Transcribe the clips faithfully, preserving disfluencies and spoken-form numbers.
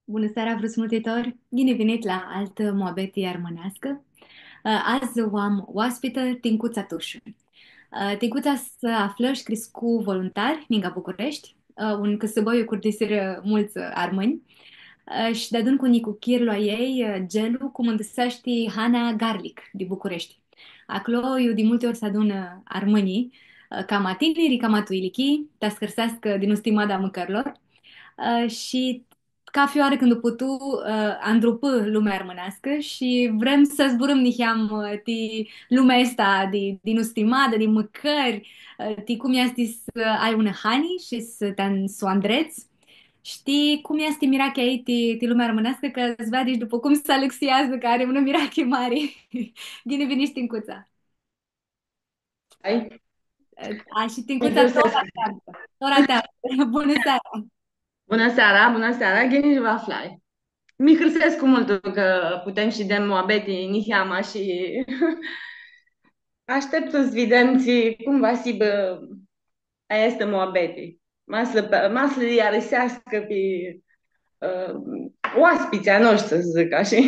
Bunã seara, vruts multitori! Ghini vinit la altã muabeti armãneascã. Ã, adzã u am oaspitã Tincuța Tushu. Ã, Tincuța s-aflã shi criscu voluntar, ningã Bucureshti, ã, un cãsãbã iu curdisirã multsã armãnj, ã, shi deadun cu nicuchirlu a ljei, ã, Gelu, cumãndãseashti Hana Garlic di Bucureshti. Aclo iu di multi ori s-adunã armãnjlji, ã, cama tiniri, cama tu ilichii, ta s-hãrseascã di nustimada a mãcãrlor. Ã, shi cafi oarã cãndu putu, ã, andrupã lumea armãneascã shi vrem s-zburãm niheam, ã, ti lumea aestã di, di nustimadã, di mãcãri, ã, ti cum easti s-ai unã hani shi s-ti an-, s-u andredz. Shtii cum easti mirachea a ljei ti, ti lumea armãneascã, cã s-veadi shi dupã cum s-alãxeadzã, cã ari unã mirachi mari. Ghini vinish, Tincuța! Hai. A, shi Tincuța, tora ti aflã. Tora ti aflã. Bunã seara! Bunã seara, bunã seara, ghini vã aflai. Mi hãrsescu multu cã putem s-shidem muabeti niheamã shi ashteptu s-videm tsi, cum va s-hibã aestã muabeti. Ma s-lã, ma s-lã iarãseascã pi, ã, oaspitslji a noshtri, s-dzãc ashi.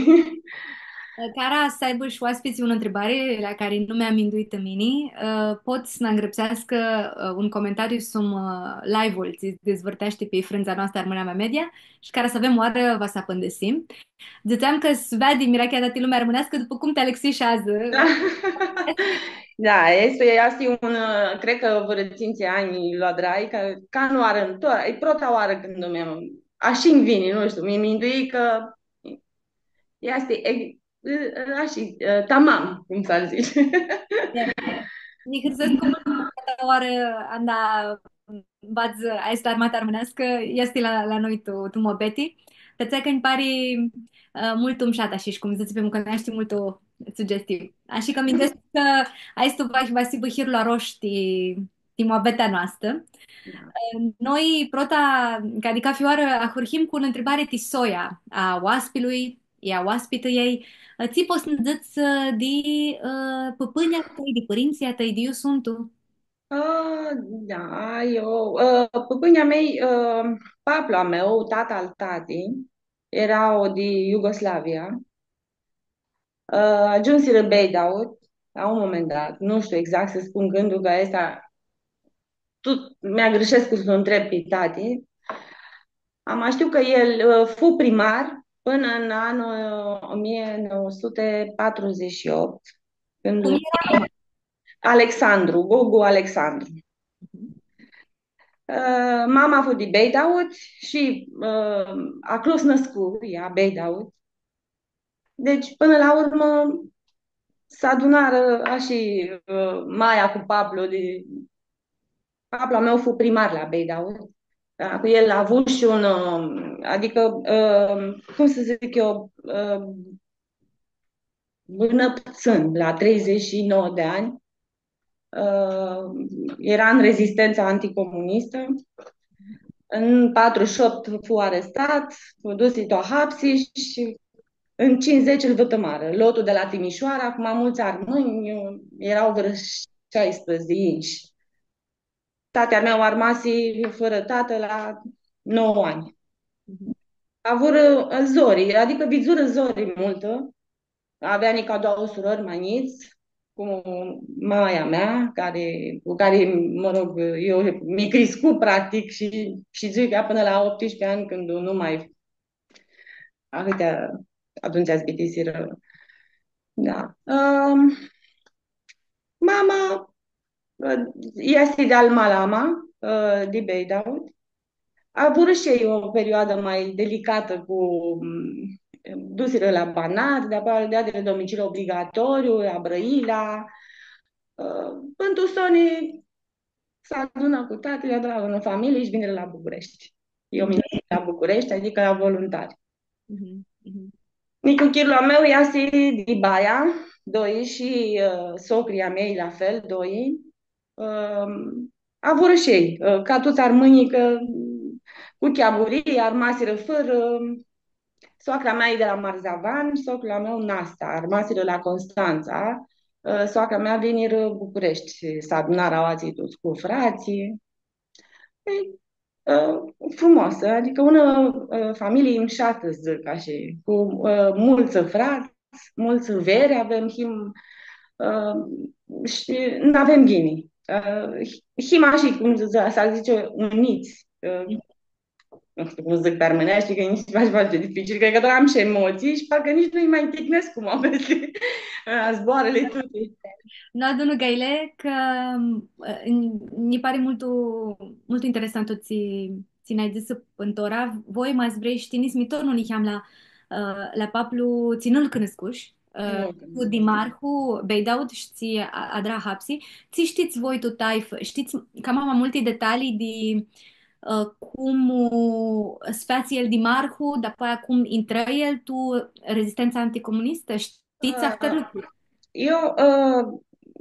Cara s-aibã shi oaspitslji unã ntribari la cari nu mi-am minduitã mini, ã, pot s-nã ngrãpseascã, ã, un comentariu sum, ã, live-ul tsi s-dizvãrteashti pi frãndza noastrã Armãnamea Media shi cara s-avem oarã va s-apãndãsim. Dzãtseam cã s-veadi mirachea ta ti lumea armãneascã dupã cum ti alãxish adzã. Da. Da, easti, easti un, ã, cred cã vãrã tsintsi anj lu adrai, ca, ca nu arãm, tora, e prota oarã cãndu mi-am, ashi nj-vini, nu shtiu, mi mindui cã easti, e, ashi, ã, tamam, cum s-dzãtsi. Nji hãrsescu multu cã prota oarã anda badz aestã armatã armãneascã, easti la, la noi tu, tu muabeti. Ti atsea cã nji pari, ã, multu mushat, ashi, shi cum dzãts pi mucãneashti, multu sugestiv. Ashi cã minduescu cã aestu va, va s-hibã hirlu arosh ti, ti muabetea noastrã. Da. Ã, noi, prota, ca di cafi oarã, ahurhim cu unã ntribari ti soia a oaspilui, i a oaspitãljei. Ã, tsi pots s-nji dzãts, ã, di, ã, pãpãnjlji a tãi, di pãrintsãlji a tãi, di iu suntu? Ã, da, eu, ã, pãpãnjlji a mei, ã, paplu a meu, tata al tati, eara di Iugoslavia. Ã, agiumsirã Beidaut la un moment dat, nu shtiu exact s-spun cãndu, cã aestã, tu, mi-agãrshescu s-lu ntreb pi tati. Ama shtiu cã el, ã, fu primar pãnã tu anlu, ã, o mie nouă sute patruzeci și opt, cãndu... Cum eara? Alexandru, Gogu Alexandru. Ã, mama fu di Beidaut shi, ã, aclo s-nãscu ea, Beidaut. Deci, pãnã la urmã, s-adunarã ashi, ã, maia cu paplu di, paplu a meu fu primar la Beidaut. Da, cu el a avut shi un, ã, adicã, ã, cum s-dzãc eu, ã, bãnã ptsãn, la treizeci și nouă de ani, ã, eara tu rezistentsa anticomunistã. Tu patruzeci și opt fu arestat, fu dus tu hapsi shi tu cincizeci lu vãtãmarã. Lotul di la Timișoara, cum multsã armãnj, eara vãrã shasprãdzatsi di inshi. Tatã-a meu armasi fãrã tatã la nouă ani. Mhm. Avurã zori, adicã vidzurã zori multã. Avea nica doauã surãri ma njits, cu maia mea, cari, cu cari, mă rog, eu mi criscu, practic, shi, shi dzãc cã pãnã la optsprezece ani, cãndu nu ma ahãtea, atumtsea s-bitisirã. Da. Ãm, mama, ã, easti di al Malama, ã, di Beidaut. Avurã shi elj o perioadã ma delicatã cu, m, dusirã la Banat, di-apoea lã deadirã domiciliu obligatoriu, la Brãila, ã, pãn tu soni s-adunã cu tati, li adrarã unã familii shi vinirã la Bucureshti. Eu mi la Bucureshti, adicã la voluntari. Mhm, mhm. Nicuchirlu a meu easti di Baia, doi, shi, ã, socrii a mei la fel, doi. Ãm, avurã shi elj, ã, ca tuts armãnjlji, cã cu cheaburii, armasirã fãrã, ã, soacra mea e di la Marzavan, socrul a meu Nasta, armasirã la Constantsa, ã, soacra mea vinirã Bucureshti, s-adunarã aoatsi tuts cu fratslji. E, ã, frumoasã, adică unã, ã, familie mshatã, dzãc ashi, cu, ã, multsã frats, multsã veri avem, him, ã, shi n-avem ghini. Ã, him ashi, cum s-, s-dzãtsi, units. Ã, nu shtiu cum s-dzãc pi armãneashti, cã nji si faci foarte dificil. Cred cã doar am shi emotsii shi parcã nitsi nu-lj ma ticnjescu muabetili, zboarãli tuti. Nu adun gãile, cã, ã, nji pari multu, multu interesantu tsi, tsi nj-ai dzãsã pãn tora. Voi ma s-vrei, shtii, niscãnti, mi tornu niheam la, ã, la paplu, tsi nu-l cunuscush, ã, nu-l cunuscush, tu dimarhu Beidaud, shi tsi a-, adra hapsi. Tsi shtits voi tu taifã? Shtits cama ma multi detalii di, ã, cum, ã, s-featsi el dimarhu, dapoaia cum intrã el tu rezistentsa anticomunistã? Shtits ahtãri lucri? Eu, ã,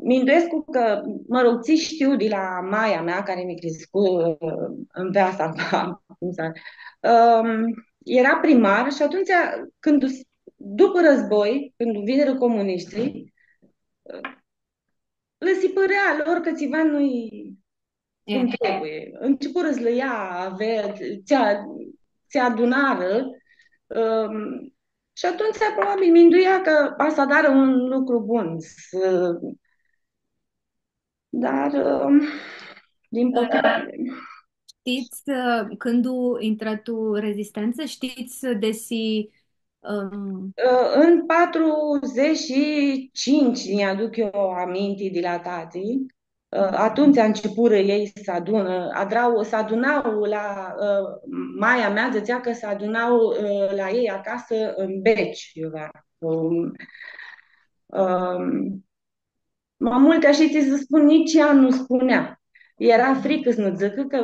minduescu cã, mă rog, tsi shtiu di la maia mea, cari mi criscu, ã, în Veasa, cum s-, ã, era primar shi atumtsea, cãndu s-, dupã război, cãndu vinirã comunishtilji, ã, lã si pãrea lor cã tsiva nu-i cum trebuie. Începurã s-lã ia, ave-, tsi a-, tsi adunarã, ãm, shi atumtsea probabil minduia cã va s-adarã un lucru bun, s-, dar, ãm, din păcate. Shtits, ã, cãndu intrã tu rezistentsã? Shtits desi, ãm, Ã, în patruzeci și cinci, nj-aduc eu aminti di la tati, ã, atumtsea începurã elj s-adunã, adrau, s-adunau la, ã, maia mea dzãtsea cã s-adunau, ã, la elj acasã în beci, iuva. Ãm, ãm, ma multi, ashi tsi s-spun, nitsi ea nu spunea. Era fricã s-nã dzãcã cã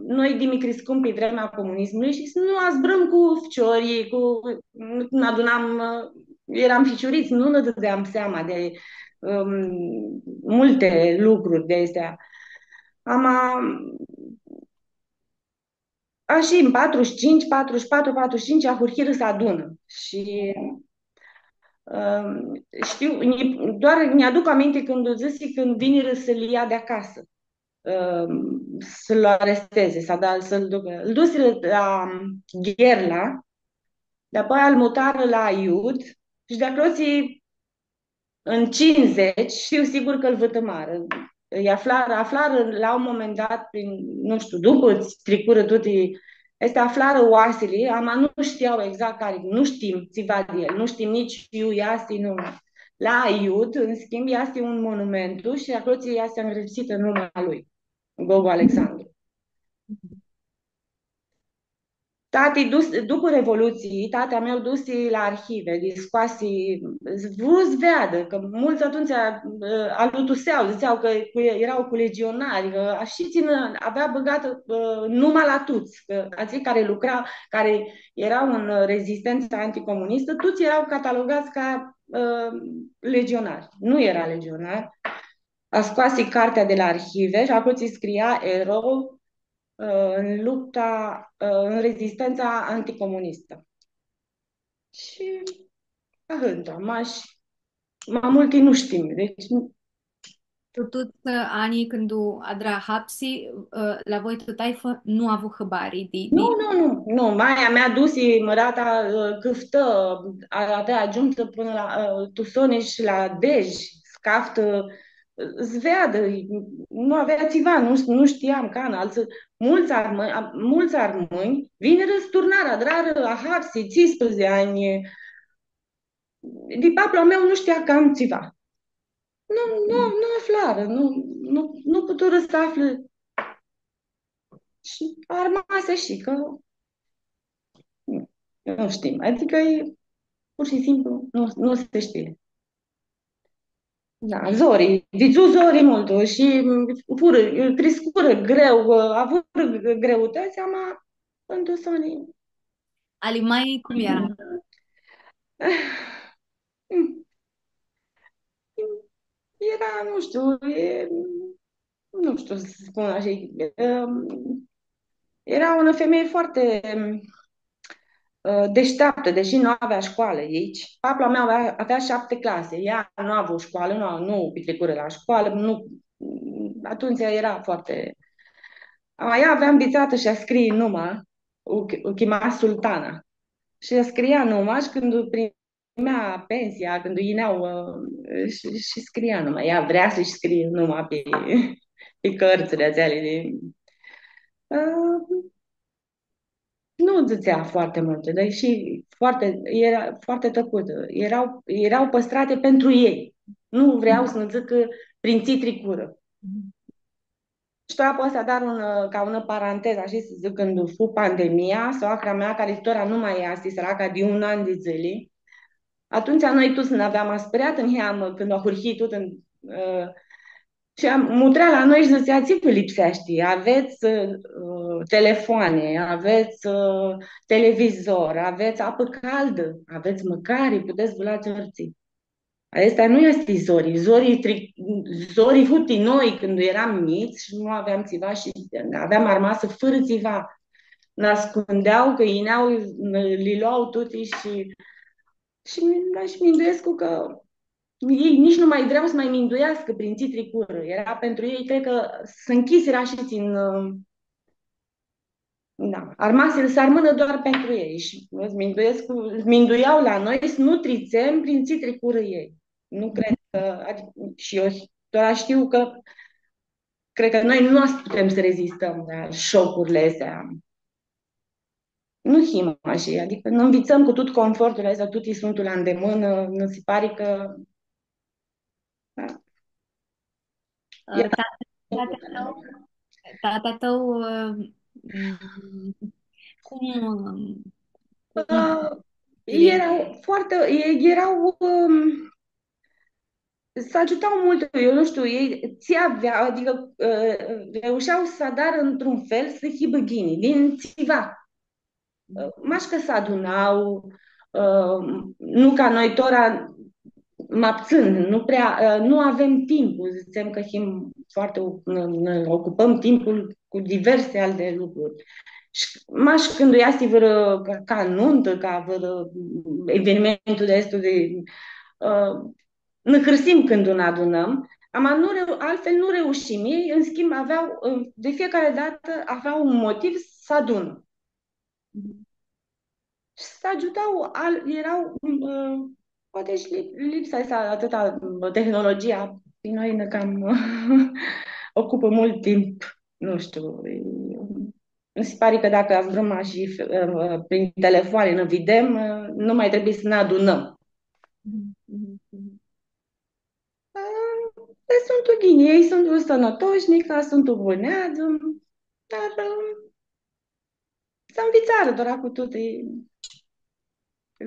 noi, di mi criscum pi vremea comunismului shi s-nu azburãm cu ficiorlji, cu, nã adunam, ã, eram ficiurits, nu nã dãdeam seama di, ãm, multe lucruri di aesti. Ama, ashi, în patruzeci și cinci, patruzeci și patru, patruzeci și cinci, ahurhirã s-adunã. Shi, ãm, shtiu, nji-, doar nj-aduc aminti cãndu dzãsi, cãndu vinirã s-lu ia di acasã, ãm, s-lu aresteze, s-a da, s-lu ducã. Lu dusirã la Gherla, dapoaia lu mutarã la Aiud shi di aclo tsi în cincizeci, shtiu sigur cã lu vãtãmarã. Lj-aflarã, aflarã la un moment dat, prin, nu shtiu, dupã tsi tricurã tuti, aesti, aflarã oasili, ama nu shtiau exact cari, nu shtim tsiva di el, nu shtim nitsi iu easti, nu. La Aiud, în schimb, easti un monumentu shi aclo tsi easti ãngrãpsitã numa lui, Gogu Alexandru. Tati dus-, dupã Revolutsii, tati a meu dusi la arhive, di scoasi, vru s-veadã, cã multsã atumtsea, ã, alutusea, dzãtsea cã cu, eara cu legionari, cã ashi tsi nã, avea bãgatã, ã, numa la tuts, cã atselj cari lucra, cari eara în, ã, rezistentsa anticomunistã, tuts eara catalogats ca, ã, legionari. Nu eara legionar. A scoasi cartea di la arhive shi aclo tsi scria: „Erou, ã, în lupta, ã, în rezistența anticomunistă.” Shi ahãntu, mash, ma multi nu shtim. Deci, nu. Tu tuts, ã, anjlji cãndu adra hapsi, ã, la voi tu taifã nu avu hãbari di, di... Nu, nu, nu, nu. Maia mea dusi, mãrata, ã, cãftã, a-, avea agiumtã pãnã la, ã, tu soni shi la Dej, s-caftã, s-veadã, nu avea tsiva, nu, nu shtiam canã, altsã, multsã armã-, a-, multsã armãnj vinirã s-turnarã, adrarã ahapsi, tsisprãdzatsi anj, di paplu a meu nu shtia canã tsiva. Nu, nu, nu aflarã, nu, nu, nu puturã s-aflã. Shi armasi shi cã nu, nu shtim. Adicã e, pur shi simplu, nu, nu se shtie. Da, zori, vidzu zori multu shi, mm, furã, criscurã greu, avurã greutãts, ama pãnã tu soni. Ali mai cum eara? Mm. Eara, nu shtiu, e, nu shtiu s-spun ashi, e, eara unã femeie foarte, ã, deșteaptă, deși nu avea școală aici. Paplu a meu avea, avea șapte clase, ea nu a avut școală, nu, nu petrecură la școală, nu, atunci era foarte Ama ea avea nvitsatã shi a scrii numa, u, u chima Sultana. Shi a scria numa shi cãndu primea pensia, cãndu yinea, ã, shi, shi scria numa. Ea vrea s-shi scrie numa pi, pi cãrtsãli atseali di, ã, nu dzãtsea foarte multe, dar și foarte, era foarte tăcută. Erau, erau păstrate pentru ei. Nu vreau să ne zic că prin ce trecură. Shi tora pot s-adar un, ã, ca unã parantezã, ashi s-dzãc, cãndu fu pandemia, soacra mea, cari tora nu ma easti, sãraca, di un an di dzãli, atumtsea noi tuts nã aveam aspãreatã niheamã, cãndu ahurhi tut, ã, shi am, mutrea la noi shi dzãtsea: „Tsi vã lipseashti? Avets, ã, telefoane, avets, ã, televizor, avets apã caldã, avets mãcari, putets s-vã loats ortsi.” Aestã nu easti zori. Zori, tri-, zori fu ti noi cãndu eram njits shi nu aveam tsiva shi aveam armasã fãrã tsiva. Nã ascundea, cã yinea, li lua tuti shi, shi mi-, da, shi minduescu cã ei nici nu mai vreau s-mai minduiascã prin tsi tricurã. Era pentru ei, cred cã s-nchisirã shi tsi în, Da, armasirã s-armãnã doar pentru ei shi, mã, minduescu, minduiau la noi s-nu tritsem prin tsi tricurã ei. Nu cred cã, adică, shi eu tora shtiu cã, cred cã noi nu putem s-rezistãm la shocurli aesti. Nu him ashi, adică ne nvitsãm cu tot confortul aestu, tuti suntu la îndemână, mi se pare că, da. Ã, ia. Tata, tata tãu, tata tãu, ã, m, cum, ã, cum Ã, ei erau foarte, ei erau, ãm, s-agiutau mult, eu nu știu, ei tsi avea, adică, ã, reușeau s-adarã într-un fel s-hibã ghini, din tsiva. Ã, mash cã s-adunau, ã, nu ca noi tora, ma ptsãn, nu prea, ã, nu avem timpul, dzãtsem cã him foarte, ne, ne ocupăm timpul cu diverse alte lucruri. Shi mash cãndu easti vãrã ca, ca nuntã, ca vãrã evenimentul aestu di, ã, nã hãrsim cãndu nã adunãm, ama nu reu-, altfel nu reușim. Ei, în schimb, aveau, ã, de fiecare dată aveau un motiv s-adunã. Mhm. Shi s-agiutau, al-, erau, ã, poate shi lip-, lipsa aestã, atâta, ã, tehnologia, pe noi ne cam ocupă mult timp, nu știu, e, mi se pare că dacă vrem și, ã, prin telefoane ne vedem, ã, nu mai trebuie să ne adunăm. Mhm, mhm, mhm. Ã, e, suntu ghini, ei suntu sãnãtoshi, nica suntu bunã, dar, ã, s-anvitsarã, doar cu tuti,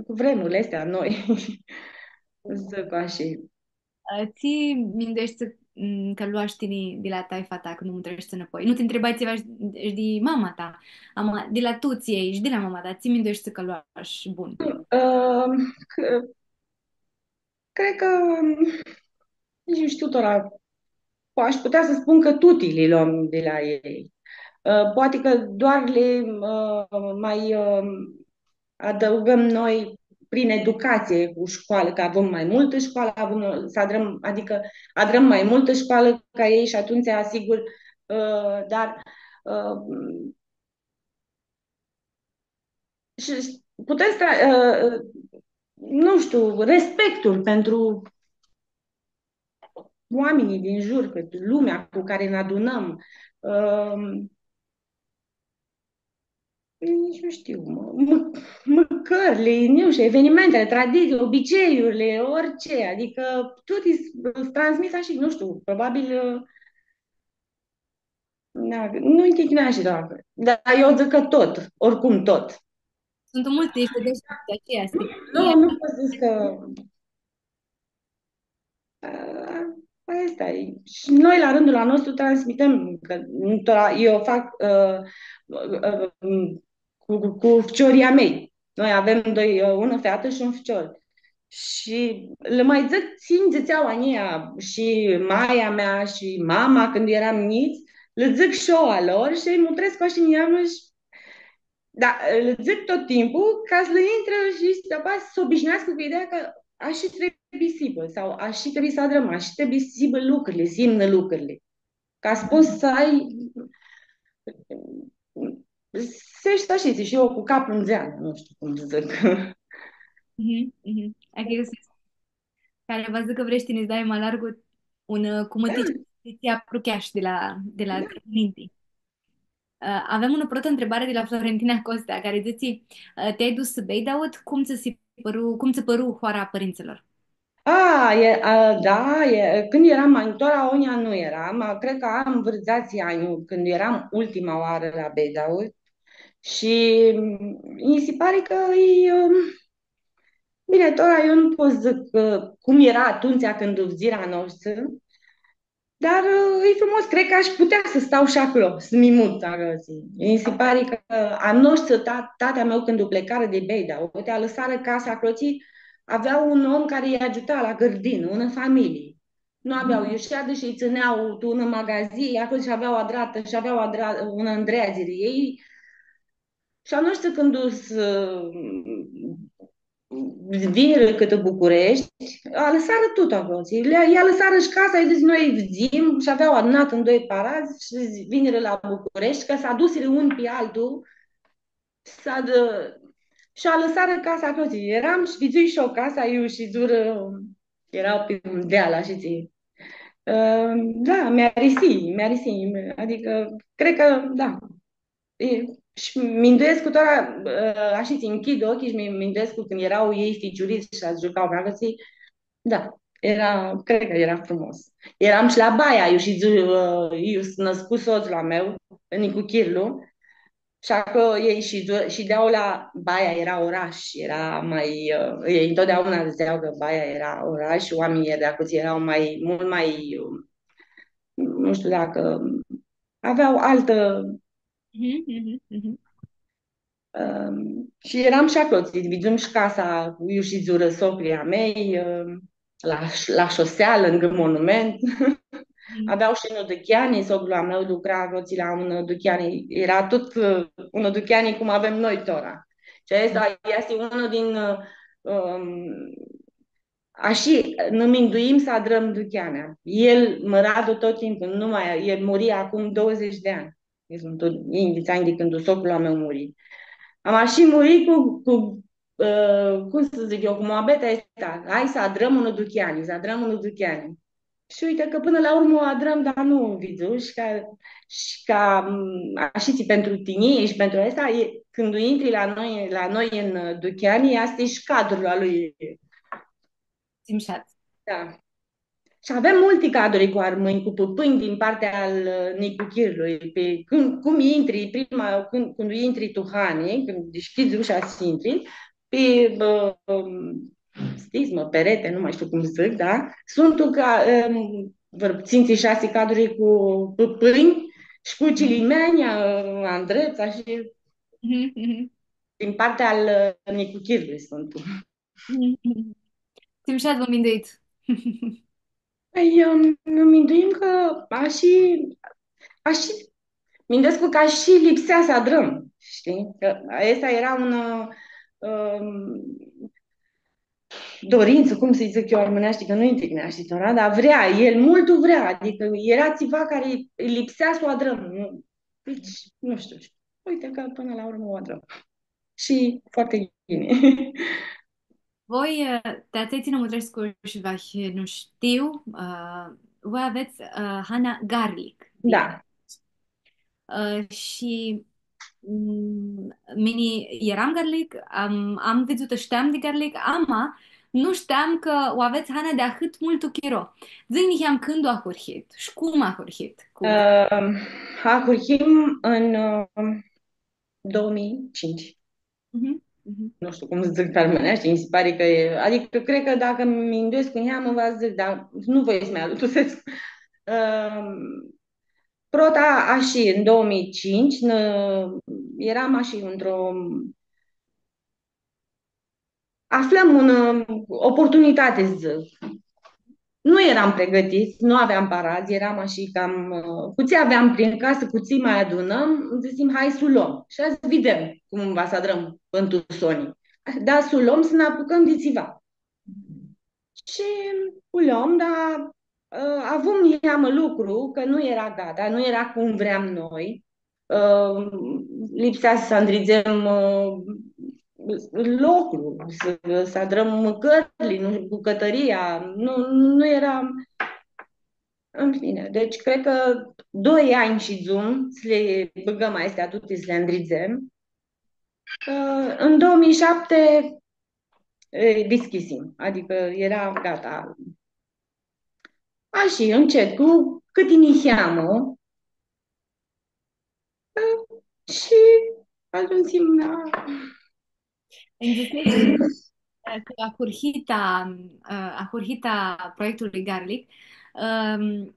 cu vremurile aesti a noi. Dzãc ashi. Ã, tsi mindueshti, m, cã loashi tini di la taifa ta cãndu mutreshti nãpoi? Nu ti ntribai tsiva shi di mama ta, ama di la tuts elj shi di la mama ta, tsi mindueshti cã loashi bun? Ã, cã Cred cã, nici nu știu tora, aș putea să spun că tuti li luăm de la ei. Ă, poate că doar le, ă, mai, ă, adăugăm noi prin educație cu școală, că avem mai multă școală, avem, să adrăm, adică adrăm mai multă școală ca ei și atunci, asigur, ă, dar, ă, și, și putem să, ă, nu știu, respectul pentru oamenii din jur, pentru lumea cu care ne adunăm. Ă, nici nu știu, mă, mă, mãcãrli, nu știu, evenimentele, tradiții, obiceiurile, orice, adică tot îți transmis așa, nu știu, probabil, ă, Da, nu-i ticneashti, doamne. Dar eu zic că tot, oricum tot. Sunt multe, ești deja de aceea, nu, nu pot să zic că, ă, asta e. Și noi, la rândul a nostru, transmitem, că nu tot, eu fac, ă, ă, cu, cu, cu ficiorlji a mei. Noi avem doi, ă, unã featã și un ficior. Shi lã ma dzãc, tsi nj-dzãtsea a njia shi maia mea shi mama cãndu eram njits, lã dzãc shi eu a lor shi elj mutrescu ashi niheamã shi, da, lã dzãc tot timpul ca s-lã intrã shi s-, apa s-obișnuiascã cu ideea cã ashi trebuie s-hibã sau ashi trebuie s-adrãm, ashi trebuie s-hibã lucrili, s-imnã lucrili. Ca s-pots s-ai Se sta, shtii, shi eu cu caplu tu zeanã, nu shtiu cum s-dzãc. Mhm, mhm. Adică s-, cari va dzãcã, vrei s-nji dai ma largu un, ã, cumãtic, tsi aprucheash di la, di la ninti. Ã, avem unã protã ntribari di la Florentina Costea, cari dzãtsi, ã, ti-ai dus Beidaud, cum tsã si pãru, cum tsã pãru hoara a pãrintsãlor? A, e, a, da, e, cãndu eram ma, tora agonja nu eram, ma cred cã am vãrã dzatsi anj, cãndu eram ultima oarã la Beidaud shi, mm, nji si pari cã e, mm, bine, tora eu nu pot s-dzãc cã cum era atumtsea cãndu fudzirã a noshtsã, dar, ã, e frumos, cred cã ash putea s-stau shi aclo, s-mi mut aclo, shtii. Nji si pari cã a noshtsã, ta-, tati a meu, cãndu plecarã di Beida, uite, alãsarã casa aclo, tsi avea un om cari lj-agiuta la gãrdinã, unã familii. Nu avea iu s-shadã shi lji tsãnea tu unã magazii, aclo shi avea adratã, shi avea adra-, unã ndreadziri. Elj, shi a noshtsã cãndu s-, vinirã cãtã Bucureshti, alãsarã tut aclo, shtii? Lã, lji alãsarã shi casa, lji dzãsi, noi fudzim, shi avea adunatã tu doi paradz shi vinirã la Bucureshti, cã s-adusirã un pi altu, s-ad-, shi alãsarã casa aclo, shtii? Eram shi vidzui shi eu casa, iu shidzurã, era pi un deal, ashitsi. Ã, da, mi-arisi, mi-arisi, adicã, cred cã, da. E, shi minduescu tora, ã, ashitsi, nchid ocljilj shi mi, minduescu cãndu eara elj ficiurits shi s-giuca, cã, da, era, cred cã era frumos. Eram shi la Baia, iu shi, ã, iu s-nãscu sotslu a meu, Nicu Chirlu, shi aclo elj shi, shidea la Baia, era orash, era ma, ã, elj ntotdeauna dzãtsea cã Baia era orash shi oaminjlji di aclo eara ma, multu ma, ã, nu shtiu dacã avea altã. Mhm, mhm, mhm. Ãm, shi eram shi aclo, tsi, vidzum shi casa iu shidzurã socrlji a mei, ãm, la, la shosea, lãngã monument. Mhm. Avea shi unã ducheani, socrlu a meu lucra aclo, tsi, la unã ducheani, era tut, ã, unã ducheani cum avem noi tora. Shi aestã easti unã din, ã, ãm, ashi, nã minduim s-adrãm ducheanea. El, mãratlu, tut timpul, nu ma, el muri acum douăzeci de ani. Suntu yinghits anj di cãndu socrlu a meu muri. Ama shi muri cu, cu, ã, cum s-dzãc eu, cu muabetea aestã, hai s-adrãm unã ducheani, s-adrãm unã ducheani. Shi uite cã pãnã la urmã u adrãm, dar nu u vidzu. Shi ca, shi ca, m, ashitsi, pentru tini shi pentru aestã, e, cãndu intri la noi, la noi în, ã, ducheani, aestã e shi cadrul a lui. Tsi mushat. Da. Shi avem multi caduri cu armãnj, cu pãpãnj din partea al, ã, Nicu Chirlui. Pi, cum, cum intri, prima, cãndu, cãndu intri tu hani, cãndu dishcljidz usha s-intri, pi, ã, stizmã, perete, nu ma shtiu cum s-dzãc, da? Suntu ca, ãm, vãrã tsintsi, shasi caduri cu pãpãnj shi cu cilimeanj, ã, andrepts, ashi, mhm, mhm, din partea al, ã, Nicu Chirlui suntu. Tsi mushat vã minduit? Pãi, eu nã minduim cã ashi, ashi, minduescu cã ashi lipsea s-adrãm, shtii? Cã aestã eara unã, ãm, dorintsã, cum s-dzãc eu armãneashti, cã nu-i ticneashti tora, dar vrea, el multu vrea, adicã eara tsiva cari lipsea s-u adrãm, nu? Deci, nu shtiu, uite cã pãnã la urmã u adrãm. Shi foarte ghini. Voi, ã, ti atselj tsi nã mutrescu shi vahi nu shtiu, ã, voi avets, ã, hana garlic. Da. Ã, shi, mm, mini eram garlic, am, am vidzutã, shteam di garlic, ama nu shteam cã u avets hana di ahãt multu chiro. Dzã-nji niheam cãndu ahurhit shi cum ahurhit cu... Ãm, ahurhim în, ãm, două mii cinci. Mhm, mhm. Nu shtiu cum s-dzãc pi armãneashti, nji si pari cã e, adicã cred cã dacã minduescu niheamã va dzãc, dar nu voi s-mi adutusescu. Ãm, prota, ashi, în două mii cinci, nã, eram ashi într-o, aflãm unã, ã, oportunitati, s-dzãc. Nu eram pregãtits, nu aveam paradz, eram ashi cam, ã, cu tsi aveam prin casã, cu tsi ma adunãm, dzãsim, hai s-u lom. Shi s-videm cum va s-adrãm pãn tu soni. Da, s-u lom, s-nã apucãm di tsiva. Shi u lom, dar, ã, avum niheamã lucru, cã nu eara gata, nu eara cum vream noi. ã, lipsea s-andridzem, ã, loclu, s-, s-adrãm mãcãrli, nu, bucãtãria, nu, nu eara, în fine, deci cred că doi ani shidzum s-li bãgãm aesti tuti, s-li andridzem. Ã, în două mii șapte, e, dischisim, adică era gata. Ashi, încet, cu cãti niheamã, ã, shi agiumsim la... Nji dzãseshi, ã, cã ahurhita, ã, ahurhita proiectului Garlic, ãm,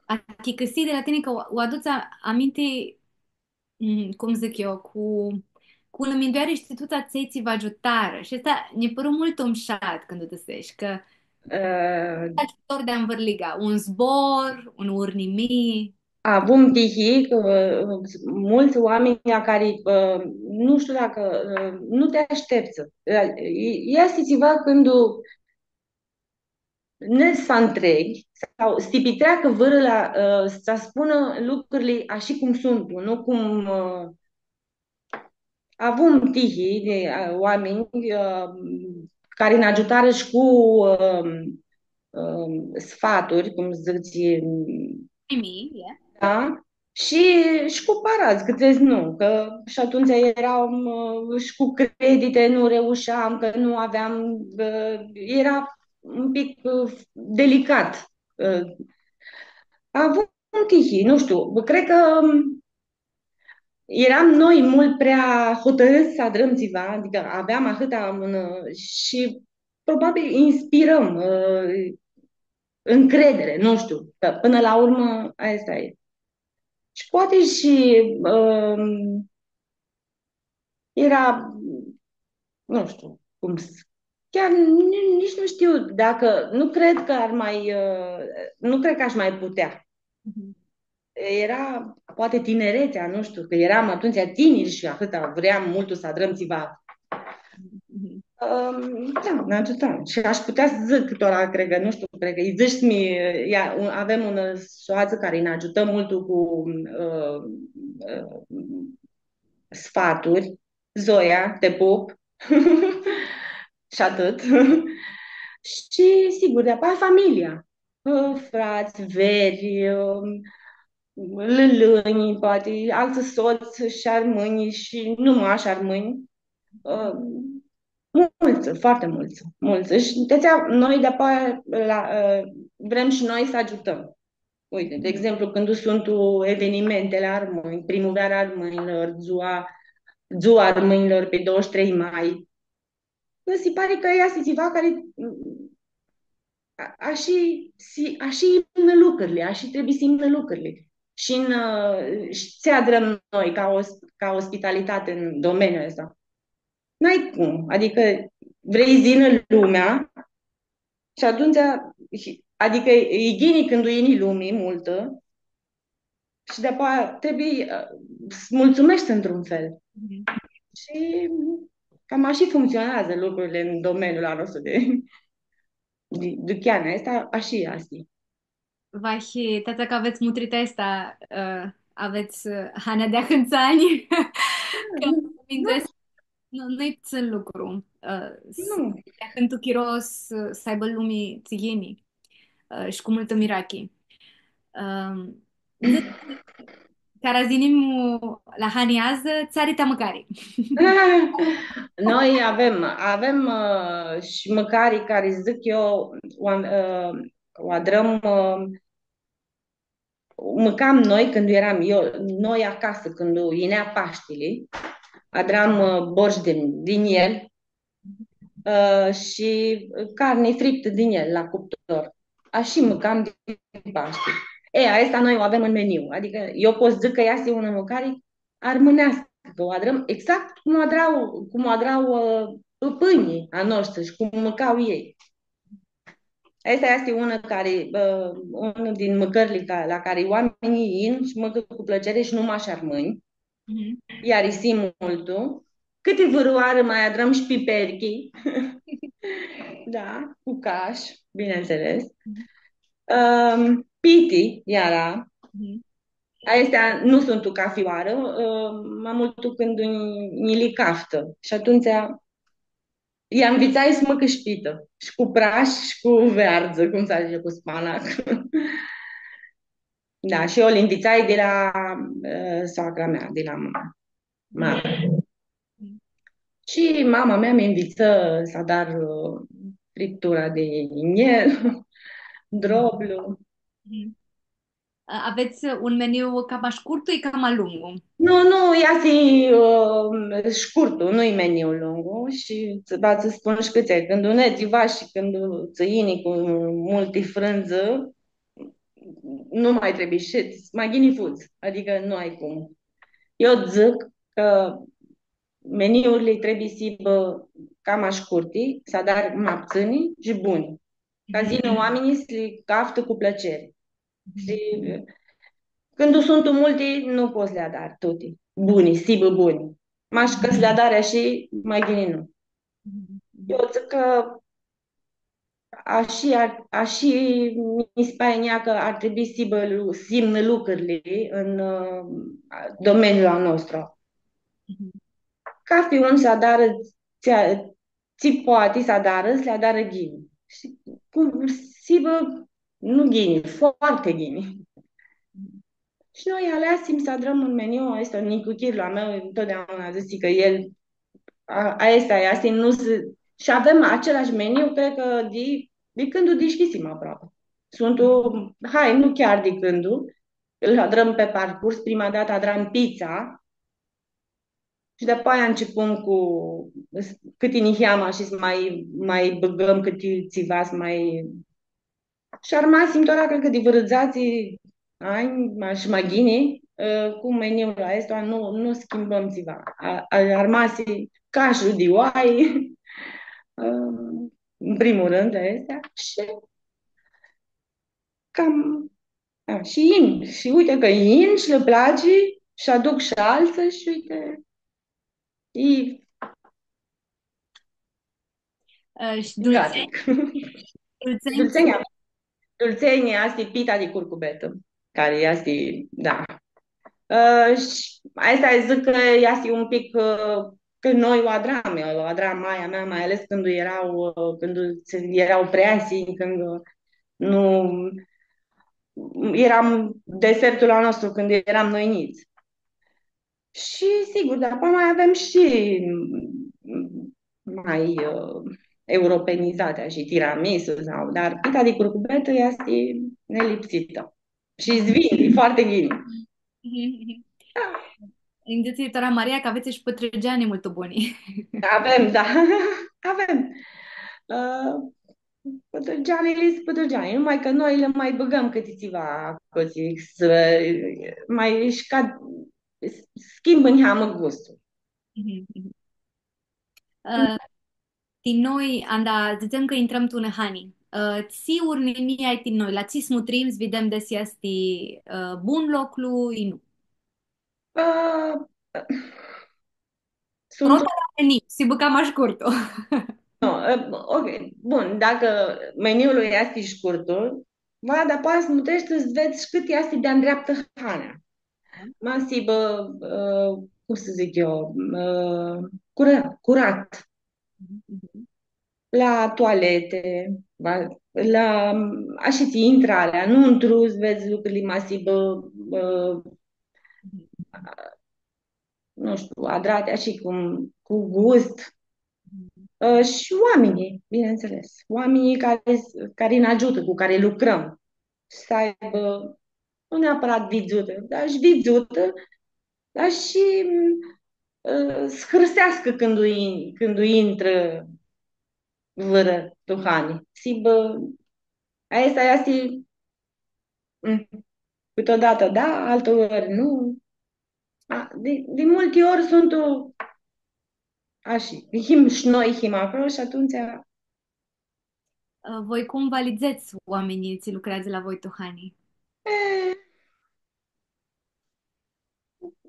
achicãsii di la tini cã u, u adutsi a-, aminti, mm, cum dzãc eu, cu, cu unã mindueari, shtii, tuts atselj tsi vã agiutarã. Shi aestã nji pãru multu mushat cãndu u dzãseshi, cã... Ã, agiutor di anvãrliga, un zbor, un urnimii. Avum tihi, ã, multsã oaminj la cari, ã, nu shtiu dacã, ã, nu ti ashteptsã. Ã, e-, easti tsiva cãndu nu s-antreghi sau s-ti pitreacã vãrã la, ã, s-spunã lucrili ashi cum suntu, nu cum, ã, avum tihi di, ã, oaminj, ã, cari nã agiutarã shi cu, ã, ã, sfaturi, cum dzãtsi, Mimi, e? Da? Shi, shi cu paradz, cã dzãts nu, cã shi atumtsea eram, ã, shi cu credite, nu reușeam, cã nu aveam, ã, era un pic, ã, delicat. Ã, avum tihi, nu shtiu, cred cã, ãm, eram noi multu prea hotãrãts s-adrãm tsiva, adicã aveam ahãtã amãnã shi probabil inspirãm, ã, încredere, nu shtiu, cã pãnã la urmã aestã e. Shi poati shi, ãm, era, nu shtiu cum s-, chiar ni-, nitsi nu shtiu dacã, nu cred cã ar mai, ã, nu cred cã ash mai putea. Mhm. Era, poati, tineretsea, nu shtiu, cã eram atumtsea tiniri shi ahãtã vream multu s-adrãm tsiva. Mhm. Ãm, da, nã agiuta. Shi ash putea s-dzãc tora, cred cã, nu shtiu, cred cã lji dzãsh mi, ea, un, avem unã soatsã cari nã agiutã multu cu, ã, ã, sfaturi, Zoia, te pup. Shi atãt. Shi, sigur, di-apoaia familia. Ã, frats, veri, ã, lãlãnj, poati, altsã sots shi armãnj shi nu mash armãnj. Ã, multsã, foarte multsã, multsã. Shi di-atsea noi di-apoaia la, ã, vrem shi noi s-agiutãm. Uite, de exemplu, cãndu suntu evenimentele armãnj, Primãveara Armãnjlor, Dzua, Dzua Armãnjlor pe douăzeci și trei mai, mi se pare cã easti tsiva cari, a, ashi si, ashi imnã lucrili, ashi trebuie s-imnã lucrili. Shi în, ã, shi tsi adrãm noi ca os-, ca ospitalitate în domeniul ăsta. N-ai cum, adicã vrei s-yinã lumea shi atumtsea, shi, adicã e ghini cãndu yini lumi multã shi di-apoaia trebuie, ã, s-mulțumești într-un fel. Mhm. Shi cam ashi funcționează lucrurile în domeniul al nostru de, de, de chiar, asta, ashi easti. Vahi, tata, cã avets mutritã aestã, ã, avets, ã, hanea di ahãntsã anj. Cã nu, minduescu, nu, nu-i ptsãn lucru, ã, s-, nu, di ahãntu chiro s-, s-aibã lumi tsi yini, ã, shi cu multã mirachi. Ãm, cara s-yinim la hani adzã, tsi ari ta mãcari? Noi avem, avem, ã, shi mãcari cari dzãc eu, u am-, ã, u adrãm, ã, mãcam noi cãndu eram eu, noi acasã, cãndu yinea Pashtili, adram, ã, borsh di, di njel, ã, shi carni friptã di njel la cuptor. Ashi mãcam di Pashti. E, aestã noi u avem în meniu. Adicã eu pot s-dzãc cã easti unã mãcari armãneascã, cã u adrãm exact cum u adra, cum u adra, ã, pãpãnjlji a noshtri shi cum mãca elj. Aestã easti unã cari, ã, unã din mãcãrli ca, la cari oaminjlji yin shi mãcã cu plãcere shi nu mash armãnj. Mhm. Lj-arisi multu. Cãti vãrãoarã ma adrãm shi piperchi. Da, cu cash, bineînțeles. Mhm. Ãm, piti, iara. Mhm. Aestea nu suntu cafi oarã, ã, ma multu cãndu nji, nji li caftã. Shi atumtsea, lj-anvitsai s-mãcã shi pitã, shi cu prash, shi cu veardzã, cum s-dzãtsi, cu spanac. Da, shi eu li nvitsai di la, ã, soacra mea, di la mama. Shi mama mea mi nvitsã s-adar, ã, friptura di njel, droblu. Mhm. Avets un meniu cama shcurtu i cama lungu? Nu, nu, easti, ã, shcurtu, nu-i meniu lungu shi tsã, va tsã spun shi cãtse. Cãndu nedz tsiva shi cãndu tsã yini cu multi frãndzã, nu mai trebuie shedz, ma ghini fudz, adicã nu ai cum. Eu dzãc cã meniurli trebuie s-hibã cama shcurti, s-adari ma ptsãni shi buni. Ca s-yinã oaminjlji s-li caftã cu plãceri. Shi cãndu suntu multi, nu pots s-li adari tuti buni, s-hibã buni. Mash cã s-li adari ashi, ma ghini nu. Eu dzãc cã ashi ar, ashi mi si pari a njia cã ar trebui s-hibã lu-, s-yimnã lucrili tu, ã, domeniul a nostru. Cafi un s-adarã tsi, tsi poati s-adarã, s-li adarã ghini. Shi cu, s-hibã, nu ghini, foarte ghini. Shi noi aleasim s-adrãm un meniu, aestu, nicuchirlu a meu, ntotdeauna dzãtsi cã el, a, aestã easti, nu s-, shi avem acelashi meniu, cred cã di, di cãndu u dishcljisim aproapi. Suntu, hai, nu chiar di cãndu, lu adrãm pi parcurs, prima datã adram pizza, shi dapoaia ãncepum cu s-, cãti niheamã shi s-ma, ma bãgãm cãti tsiva, s-ma, shi armasim tora, cred cã di vãrã dzatsi anj, ma, shi ma ghini, ã, cu meniul aestu, nu, nu schimbãm tsiva. A, a, armasi cashlu di oai, ã, în primul rând, aestea, shi cam, a, shi yin, shi uite cã yin shi lã place, shi aduc shi altsã, shi uite, e Ã, shi dultsenj? Grafic. Dultsenj? Dultsenj, dultsenj easti pita di curcubetã, cari easti, da. Ã, shi aestã dzãc cã easti un pic, ã, cã noi u adram, eu u adram maia mea, mai ales cãndu eara, ã, cãndu eara preasi, cãndu, ã, nu, eara desertul a nostru cãndu eram noi njits. Shi, sigur, dar apoi mai avem shi, mm, mai, ã, europenizate, ashi, tiramisu sau, dar pita di curcubetã easti nelipsitã. Shi s-vindi foarte ghini. Nji dzãtsi tora Maria cã avets shi pãtrãgeani multu buni. Avem, da. Avem. Ã, pãtrãgeanili s-, pãtrãgeani, numai cã noi lã ma bãgãm cãti tsiva aclo, s-, ma, shi ca, s-, schimbã niheamã gustul. Mhm, mhm. Ã, ti noi, anda, dzãtsem cã intrãm tu unã hani. Ã, tsi urnimii ai ti noi, la tsi s-mutrim, s-videm desi easti, ã, bun loclu, i nu. Ã, Suntu... Prota la meniu, s-hibã cama shcurtu. Nu, ã, ok, bun, dacã meniul easti shcurtu, va, dar poati s-mutreshti s-vedz shi cãt easti di-andreaptã hanea. Ma s-hibã, ã, cum s-dzãc eu, ã, curã-, curat. La toalete, va, la, ashi, tsi intrarea, nuntru s-vedz lucrili, ma s-hibã, ã, nu shtiu, adrati, ashi cum, cu gust. Ã, shi oaminjlji, bineînțeles. Oaminjlji cari, cari nã agiutã, cu cari lucrãm. S-aibã, nu neapărat vidzutã, dar shi vidzutã, dar shi, ã, s-hãrseascã cãndu in-, cãndu intrã vãrã tu hani. S-hibã, aestã easti, mm, cãteodată, da, alteori nu. A, di, di multi ori suntu ashi, him shi noi, him aclo shi atumtsea... Ã, voi cum vã alidzets oaminjlji tsi lucreadzã la voi tu hani? E,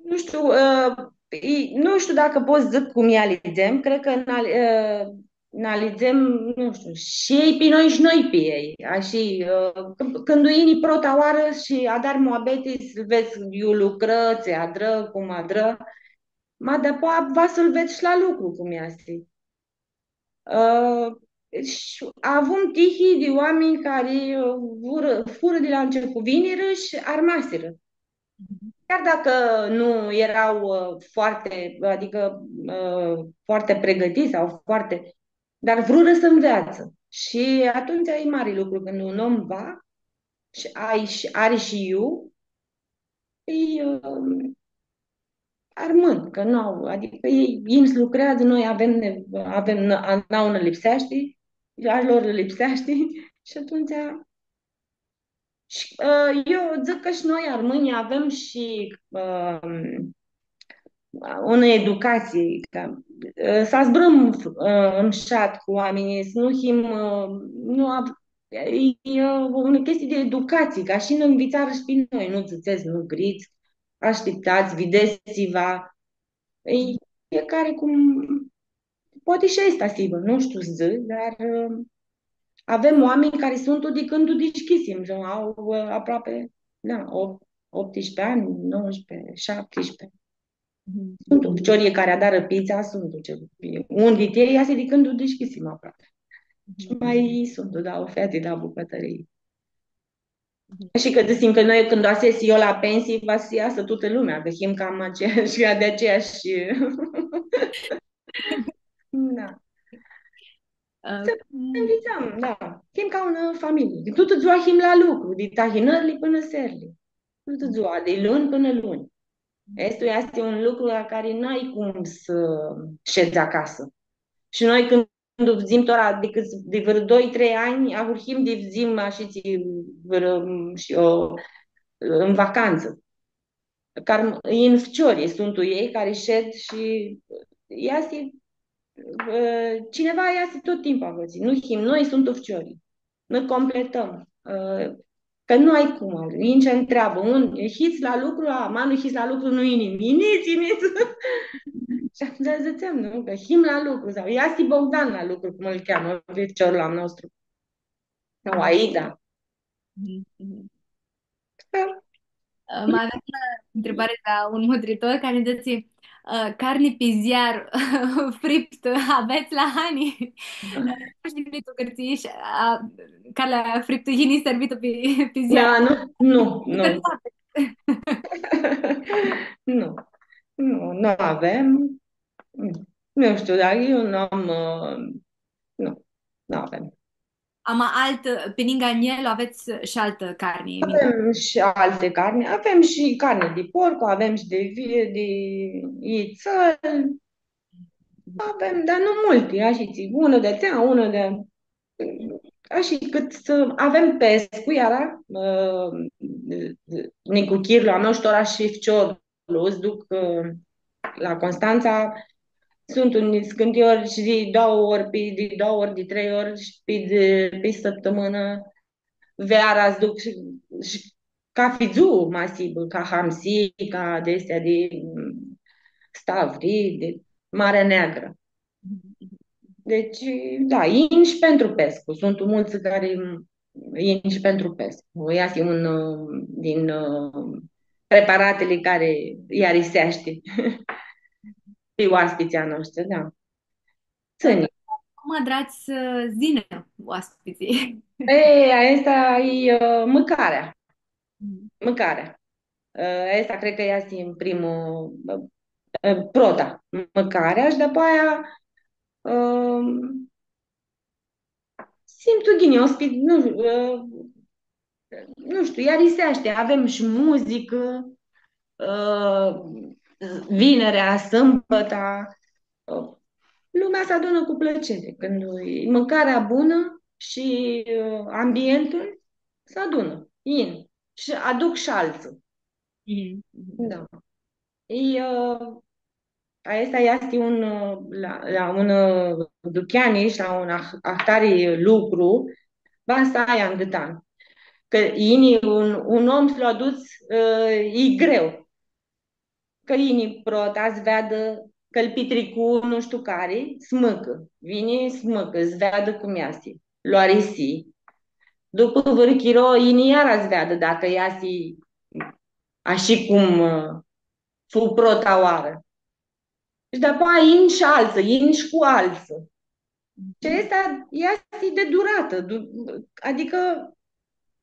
nu shtiu, ã, i, nu shtiu dacã pot s-dzãc cum lj-, alidzem, cred cã n-al-, ã, nã alidzem, nu shtiu, shi elj pi noi shi noi pi elj. Ashi, ã, c-, cãndu yini prota oarã shi adari muabeti, s-lu vedz, iu lucrã, tsi adrã, cum adrã, ma dapoaia va s-lu vedz shi la lucru cum easti. Ã, shi avum tihi di oaminj cari, ã, furã, furã di la început, vinirã shi armasirã. Chiar dacă nu erau, ă, foarte, adică, ă, foarte pregătiți sau foarte, dar vrură să înveață. Și atunci e mare lucru când un om va și ai și, are și iu, e, ă, armân, că nu au, adică ei, ei lucrează, noi avem, ne, avem, n-, a, nouă ne lipsește, a lor le lipsește și atunci Shi, ã, eu dzãc cã shi noi, armãnjlji, avem shi, ã, unã educatsii, ca, ã, s-zburãm, ã, mushat cu oaminjlji, s-nu him, ã, nu av-, e, e, ã, unã chestie di educatsii, ca shi nã nvitsarã shi pi noi, nu dzãtsets, nu grits, ashtiptats, videts tsiva. E, fiecare cum, poate shi aestã s-hibã, nu shtiu s-dzãc, dar, ã, avem oaminj cari suntu di cãndu u dischisim, au, ã, aproapi, da, op-, optsprezece anj, nouăsprezece, șaptesprezece. Mhm. Suntu ficiorlji cari adarã pizza, suntu tsi, un di elj easti di cãndu u dischisim aproapi. Shi ma suntu, da, o featã la bucãtãrii. Mhm. Shi cã dzãsim cã noi, cãndu va s-es eu la pensii, va s-easã tutã lumea, cã him cam aceeashi, di aceeashi. Da. Ã, s-nvitsãm, da. Him ca unã familii. Tutã dzua him la lucru, di tahinãrli pãnã searli. Tutã dzua, di luni pãnã luni. Aestu easti un lucru la cari n-ai cum s-shedz acasã. Shi noi, cãndu fudzim tora, di cãt, di vãrã doi, trei anj, ahurhim di fudzim ashitsi vãrã, nu shtiu, în vacanță. Cari yin ficiorlji, suntu elj cari shed shi easti, ã, cineva easti tot timpul aclo. Nu him noi, suntu ficiorlji. Nã completãm. Ã, cã nu ai cum, yin tsi ntreabã, un, hits la lucru, a, ma nu hits la lucru, nu yini, yinits, yinits. Shi atumtsea dzãtsem, nu? Cã him la lucru, sau easti Bogdan la lucru, cum lu cheamã, ficiorlu a nostru. Sau Aida. Mhm, mhm. Ã, ma avem unã ntribari di la un mutritor cari nã dzãtsi, ã, carni pi ziar friptã, avets la Hani? Ã, shi vini tu Gãrtsii shi, ã, carnea friptã yini sãrbitã pi, pi ziar. Da, nu, nu, nu. Nu. Nu, nu avem. Nu shtiu, dar eu nu am, ã, nu, nu avem. Ama altã, pi ningã anjel, avets shi altã carni? Avem shi altã carni, avem shi carni di porcu, avem shi di vi-, di idzãl, avem, dar nu multi, ashitsi, unã di atsea, unã di, ashi, cãt s-, avem pescu, iara, ã, nicuchirlu a meu shi tora shi ficiorlu s-duc, ã, la Constanța, suntu un, scãntiori shi di doauã ori, pi, di doauã ori, di trei ori shi pi, di, pi sãptãmãnã, veara s-duc shi, shi cathi dzuã ma s-hibã, ca hamsi, ca di aesti di, mm, stavri, di Marea Neagră. Deci, da, yin shi pentru pescu. Suntu multsã cari yin shi pentru pescu. Easti un, ã, din, ã, preparatili cari lj-ariseashti pi oaspitslji a noshtri, da. Tsãni. Cum adrats s-yinã oaspitslji? E, aestã e, ã, mãcarea. Mhm. Mãcarea. Ã, aestã cred cã easti în primul, ã, prota, mãcarea shi dupã aia, ã, simtu ghini, oaspi-, nu, ã, nu shtiu, lj-ariseashti, avem shi muzicã, ã, vinerea, sãmbãta, ã, lumea s-adunã cu plãcere. Cãndu e mãcarea bunã shi, ã, ambientul, s-adunã, yin shi aduc shi altsã. Mhm, mhm. Da. E, ã, aestã easti un, ã, la, la un, ã, ducheani shi la un ah-, ahtari lucru, va s-ai angãtan. Cã yini un, un om s-lu aduts, ã, e greu. Cã yini prota s-veadã cã-l pitricu nu shtiu cari, s-mãcã. Vini s-mãcã, s-veadã cum easti. Lu arisi. Dupã vãrã chiro, yini iara s-veadã dacã easti ashi cum, ã, fu prota oarã. Shi dapoaia yin shi altsã, yin shi cu altsã. Shi aestã easti di duratã, du-, adicã,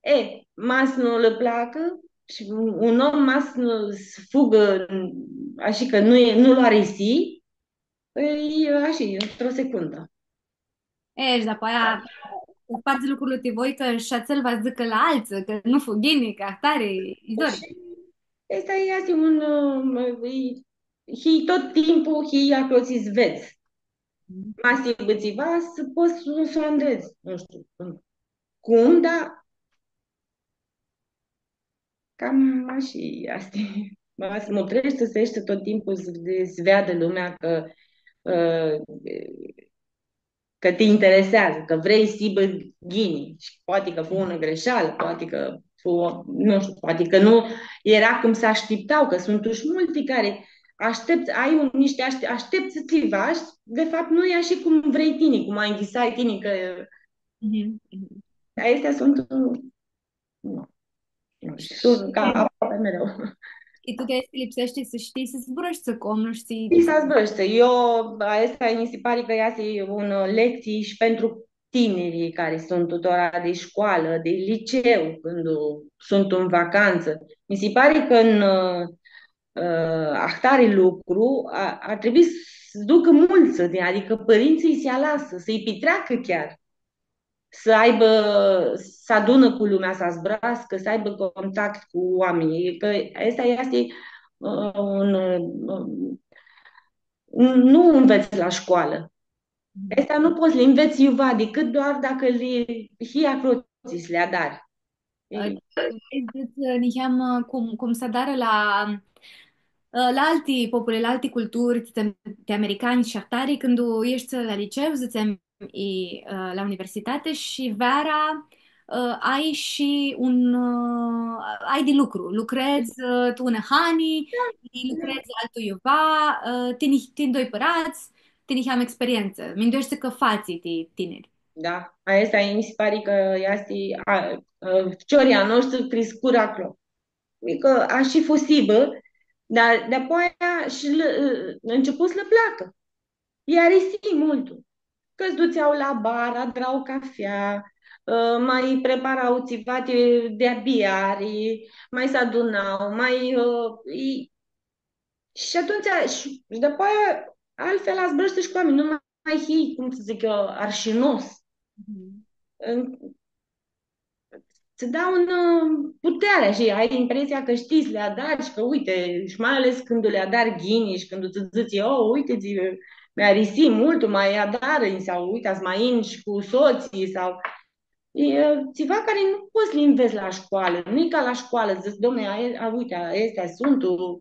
e, ma s-nu lã placã shi un, un om ma s-nu, s-fugã, ashi cã nu e, nu lu arisi, e, ashi, într-o secundă. E, shi dapoaia, da, sparts lucrul ti voi, cã shi atsel va dzãcã la altsã, cã nu fu ghini, cã ahtari, i dor. Shi aestã easti un, ã, e, hii tot timpul, hii aclo tsi s-vedz. Mhm. Ma s-hibã tsiva, s-pots s-, s-u andredz, nu shtiu, cum, dar cam ashi easti. Ma s-mutreshti, s-eshti tot timpul s-, s-veadã lumea cã, ã, cã ti intereseadzã, cã vrei s-hibã ghini. Shi poati cã fu unã greshealã, poati cã fu, nu shtiu, poati cã nu eara cum s-ashtipta, cã suntu shi multi cari ashteptsã, ai un, nishti ashti-, ashteptsã tsiva shi, de fapt, nu e ashi cum vrei tini, cum ai nvisai tini, cã Mhm, mhm. Aestea suntu, nu, nu shtiu, suntu ca aproapi mereu. Shi tu ti aestã lipseashti s-shtii s-zburãshti cu omlu, shtii? Shtii s-zburãshti. Eu, aestã mi se pare cã easti unã lectsie shi pentru tinerii cari suntu tora di shcoalã, di liceu, cãndu suntu tu vacantsã. Mi se pare cã tu, ã, ahtari lucru, a, ar trebui s-ducã multsã, adicã pãrintsãlj s-lji alasã, s-lji pitreacã chiar. S-aibã, s-adunã cu lumea, s-zburascã, s-aibã contact cu oaminjlji. Cã aestã easti, ã, un, ã, nu nvets la shcoalã. Aestã nu pots s-li nvets iuva, dicãt doar dacã li hii aclo tsi s-li adari. E, vrei s-dzãts, ã, niheam, ã, cum, cum s-adarã la, ã, la alti populi, la alti culturi, ti, ti americani shi ahtari, cãndu eshti la liceu, dzãtsem, i, ã, la universitati shi veara, ã, ai shi un, ã, ai di lucru, lucredz, ã, tu unã hani, i lucredz altu iuva, ã, tini, tini doi pãradz, tini niheam experientsã. Mindueshti cã fatsi ti tiniri. Da, aestã mi se pari cã easti, a, a, ficiorlji a noshtri criscurã aclo. Adicã ashi fu s-hibã, dar dapoaia shi lã, ãncepu s-lã placã. Lj-arisi multu. Cã s-dutsea la bar, adra cafea, ã, ma prepara tsiva di, di biari, ma s-aduna, ma, ã, i, shi atumtsea, shi, shi dapoaia altfel zburãshti shi cu oaminj, nu ma hii, cum s-dzãc eu, arshinos. Mhm. În-, tsã da un, ã, puteari, shi ai impresia cã shtii s-li adari shi cã, uite, shi mai ales cãndu li adari ghini shi cãndu tsã dzãtsi, „O, uite, tsi, mi-arisi multu, ma adarã-nj”, sau, „Uite, s-ma yin shi cu sotslji”, sau, e, ã, tsiva cari nu pots s-li nvets la shcoalã, nu e ca la shcoalã, dzãts, „Domne, a, a, uite, aestea suntu,